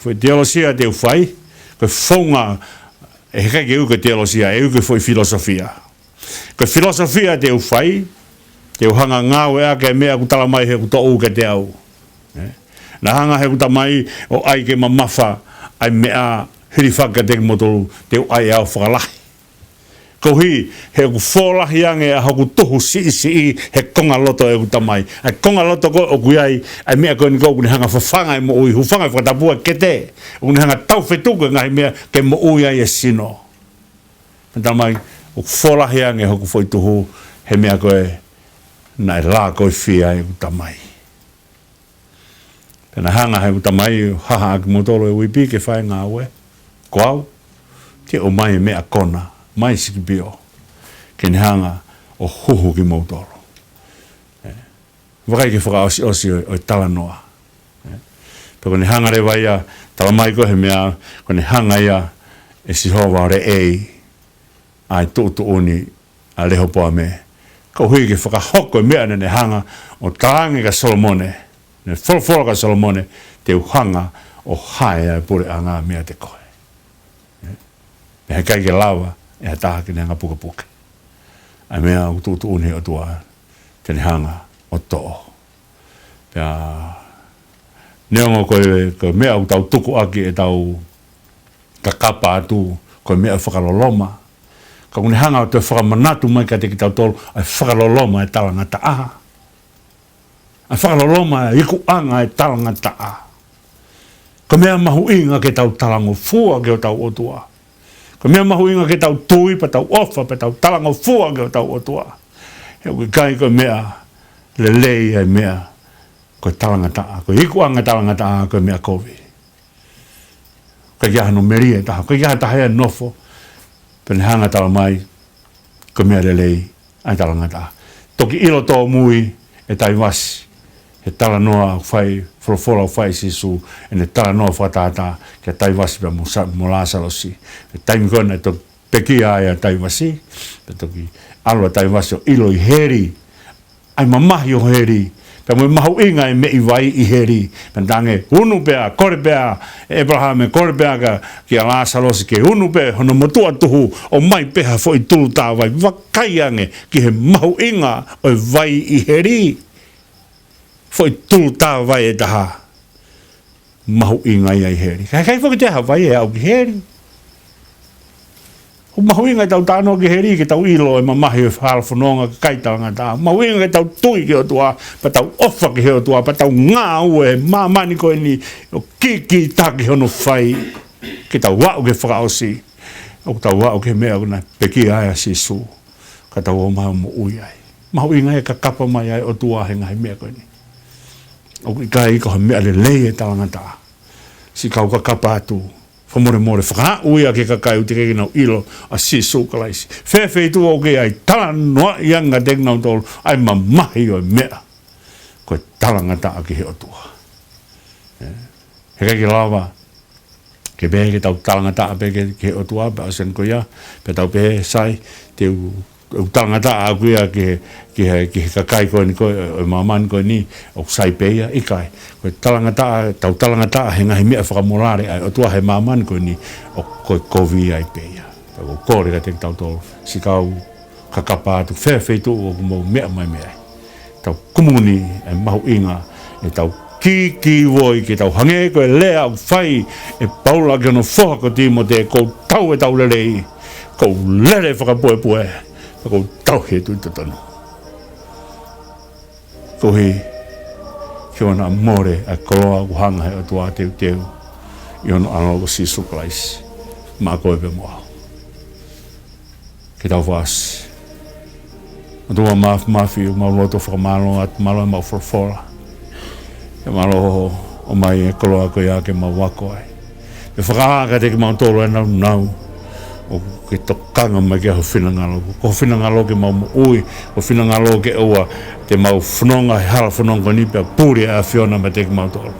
Foʻi teolosia te u fai, ko e founga, ʻe heʻikai ke ui ko e teolosia, ʻe ui ko e foʻi filosofia. Ko e filosofia te u fai, te u hanga ngāueʻaki e meʻa ʻoku talamai he ʻoku toʻu kiate au. ʻE? Naʻa hanga he ʻoku tamai ʻo ʻai ke mamafa ʻa e meʻa hilifaki kiate kimoutolu, te u ʻai ʻe au fakalahi. Koeʻuhi, he ʻoku fōlahi ange ʻa hoku tuhu siʻisiʻi he konga loto ʻeku tamai. ʻA e konga loto ko ē ʻoku ʻi ai, ʻa e meʻa ko eni ko ē ʻoku ne hanga fafanga e moʻui, hūfanga he fakatapu ʻa e kete. ʻOku ne hanga taufetuku e ngaahi meʻa ke moʻui ai e sino. Pea talamai, ʻoku fōlahi ange hoku foʻi tuhu, he meʻa ko ē, naʻe lākoifia ʻeku tamai. Pea naʻa hanga he ʻeku tamai, hahaʻaki kimoutolu e uipi ke fai ngāue. Ko au, te u ʻomai e meʻa kona, mai sikipio, ke ne hanga ʻo huhu kimoutolu. ʻE, vakai ki he fakaʻosiʻosi ʻo, ʻo e talanoa. ʻE, pea ko ʻene hanga leva ia, talamai ko e he meʻa, ko ʻene hanga ia ʻe Sihova ʻo leʻei ʻa e tuʻutuʻuni ʻa Lehopoame. Koeʻuhi ke fakahoko e meʻa naʻa ne hanga ʻo talaange kia Solomone, ne folofola kia Solomone, te u hanga ʻo hae ʻa e puleʻanga meiate koe. Pea heʻikai ke lava ʻe ha taha ke ne hanga pukepuke ʻa e meʻa ʻoku tuʻutuʻuni he ʻOtua te ne hanga ʻo toʻo. Pea neongo ko e, ko e meʻa ʻoku tau tuku ʻaki ʻetau kakapa atu, ko e meʻa fakaloloma. Ka ʻoku ne hanga ʻo toe fakamanatu mai kiate kitautolu, ʻa e fakaloloma e talangataʻa. ʻA e fakaloloma e ikuʻanga e talangataʻa. Ko e meʻa mahuʻinga ke tau talangofua ki hotau ʻOtua. Ko e meʻa mahuʻinga ke tau tui, pea tau ʻofa, pea tau talangofua ki hotau ʻOtua. He ʻoku ʻikai ko e meʻa lelei ʻa e meʻa ko e talangataʻa. Ko e ikuʻanga e talangataʻa, ko e meʻa kovi. ʻIkai ke ʻi ai hano melie ʻe taha, ʻikai ke ʻi ai ha taha ia ʻe nofo, pea ne hanga talamai, ko e meʻa lelei ʻa e talangataʻa. Toki ʻilo tōmui ʻe Taivasi, he talanoa ʻoku fai, folofola ʻoku fai ʻe Sīsū, ʻene talanoa fakatātā kia Taivasi pea mo Sa-, mo Lāsalosi. He taimi ko ē naʻe toki pekia ai ʻa Taivasi, pea toki ʻalu ʻa Taivasi ʻo ʻilo ʻi heli, ʻa e mamahi ʻo heli, pea mo e mahuʻinga e meʻi vai ʻi heli. Pea talaange, unu pē ā, kole pē ā ʻe ʻĒpalahame, kole pē ā kia, kia Lāsalosi ke unu pē hono motuʻa tuhu, ʻomai pē ha foʻi tulu tā vai, vakai ange ki he mahuʻinga ʻo e vai ʻi heli. Foʻi tulu tā vai ʻe taha. Mahuʻinga ia ʻi heli. Ka ʻikai foki te ha vai ʻe aʻu ki heli. ʻOku mahuʻinga ʻetau talanoa ki heli, ke tau ʻilo e mamahi ʻo e halafononga kakai talangataʻa. Mahuʻinga ke tau tui ki he ʻOtua, pea tau ʻofa ki he ʻOtua, pea tau ngāue he māmani ko eni, ʻo kikitaki hono fai, ke tau aʻu ki he fakaʻosi, ʻoku tau aʻu ki he meʻa ʻoku ne pekia ai ʻa Sīsū, ka tau ō mai ʻo moʻui ai. Mahuʻinga e kakapa mai ʻa e ʻOtua he ngaahi meʻa ko eni. ʻOku ʻikai ko ha meʻa lelei e talangataʻa. Siʻi kau kakapa atu, fakamolemole, fakaaʻu ia ki he kakai ʻoku teʻeki ke nau ʻilo ʻa Sīsū Kalaisi. Fēfē tuʻu ʻoku ʻi ai, talanoaʻi ange kiate kinautolu ʻa e mamahi ʻo e meʻa ko e talangataʻa ki he ʻOtua. ʻE, heʻikai ke lava ke pehē ke tau talangataʻa pē ki he, ki he ʻOtua, pea ʻosi eni ko ia, pea tau pehē, sai, te u ʻOku talangataʻa ʻaku ia ki he, ki he, ki he kakai ko eni ko ē ʻo e māmani ko eni ʻoku sai pē ia, ʻikai. Ko e talangataʻa, tau talangataʻa he ngaahi meʻa fakamolale ʻa e ʻOtua he māmani ko eni ʻoku kovi ai pē ia. Pea ʻoku ou kole kiate kitautolu, siʻi kau kakapa atu fē feituʻu ʻoku mou meʻa mai mei ai. Tau kumuni e mahuʻinga ʻetau kīkīvoi ke tau hangē ko e lea ʻoku fai ʻe Paula ki hono foha ko Tīmote, ʻoku ou tau ʻetau lelei, ʻoku ou lele fakapuepue, pea ʻoku ou tauhi e tui totonu. Koeʻuhi ke ʻoua naʻa mole ʻa e koloa ʻoku hanga he ʻOtua ʻo teuteu ʻi hono ʻAlo ko Sīsū Kalaisi, maʻa koe pea mo au. Ke tau fakaʻosi. ʻOtua Māfimafi, ʻoku mau lotu fakamālō atu, mālō e mau folofola. Ke mālō ʻomai e koloa ko ia ke mau ako ai. Ke fakaʻā kiate kimautolu e nāunau ʻoku ke tokanga mai ki ai ho finangalo. Ko ho finangalo ke mau moʻui, ho finangalo ke ʻoua te mau fononga he hala fononga ko eni pea puli ʻa e ʻAfiona meiate kimautolu.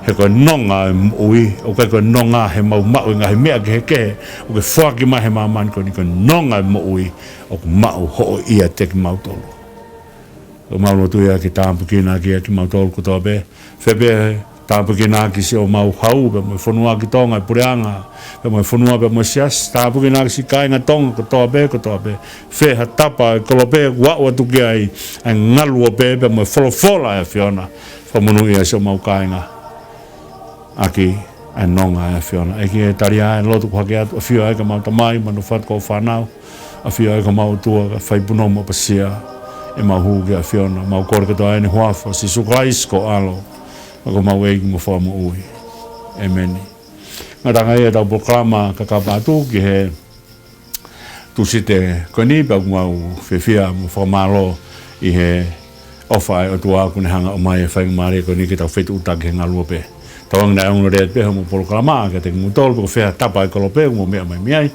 He ko e nonga e moʻui, ʻoku ʻikai ko e nonga he mau maʻu e ngaahi meʻa kehekehe ʻoku ke foaki mai he māmani ko eni, ko e nonga e moʻui ʻoku maʻu hoʻo ʻiate kimautolu. ʻOku mau lotu ia ke tāpuekina ʻaki kimautolu kotoa pē. Fē pē, tāpuekina ʻaki siʻomau hau, pea mo e fonua ki Tonga, e puleʻanga, pea mo e fonua, pea mo e siasi, tāpuekina ʻaki siʻi kāinga Tonga kotoa pē, kotoa pē. Fē ha tapa e kolope ʻoku aʻu atu ki ai, ʻa e ngaluope, pea mo e folofola ʻa e ʻAfiona. Fakamonūʻia siʻomau kāinga ʻaki ʻa e nonga ʻa e ʻAfiona. ʻEiki, ʻe tali ʻa e lotu kuo hake atu, ʻafio ai ka mau tamai, mo nofo atu ko e fānau, ʻafio ai ka mau ʻOtua, ka fai punou mo ʻapasia, ʻemau hū ki he ʻAfiona, mau kole kotoa ʻi he huafa ʻo Sīsū Kalaisi ko ho ʻAlo, ko homau ʻEiki mo Fakamoʻui. ʻĒmeni. Ngataʻanga ia ʻetau polokalama kakapa atu ki he Tūsite ko eni, pea ʻoku mau fiefia mo fakamālō ʻi he ʻofa ʻa e ʻOtua kuo ne hanga ʻomai e faingamālie ko eni ke tau fetuʻutaki he ngaluope. Tauange naʻe ongo lelei pē hoʻomou polokalama kiate kimoutolu, pe ko fē ha tapa e kolope ʻoku mou meʻa mai mei ai.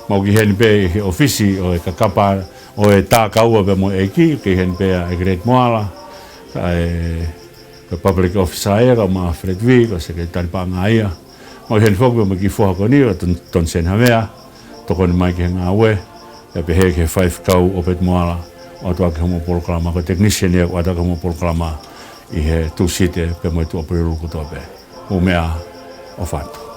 Mau ki heni pē ʻi he ʻōfisi ʻo e kakapa ʻo e takaua pea mo e ʻEiki, ki heni pē ʻa e Great Moala, ʻa e, ko e public officer ia, kae ʻumaʻā Fred Vee, ko e sekelitali paʻanga ia. Mau ʻi heni foki pea mo e kiʻi foha ko eni, ʻa Ton-, Tonsen Havea, tokoni mai ki he ngāue, pea pehē ki he faifekau ʻo Peti Moala, ʻoatu ʻaki hoʻomou polokalama, ko e technician ia, ʻoatu ʻaki hoʻomou polokalama ʻi he Tūsite pea mo e Tuʻapulelulu kotoa pē. Mou meʻa ʻofa atu.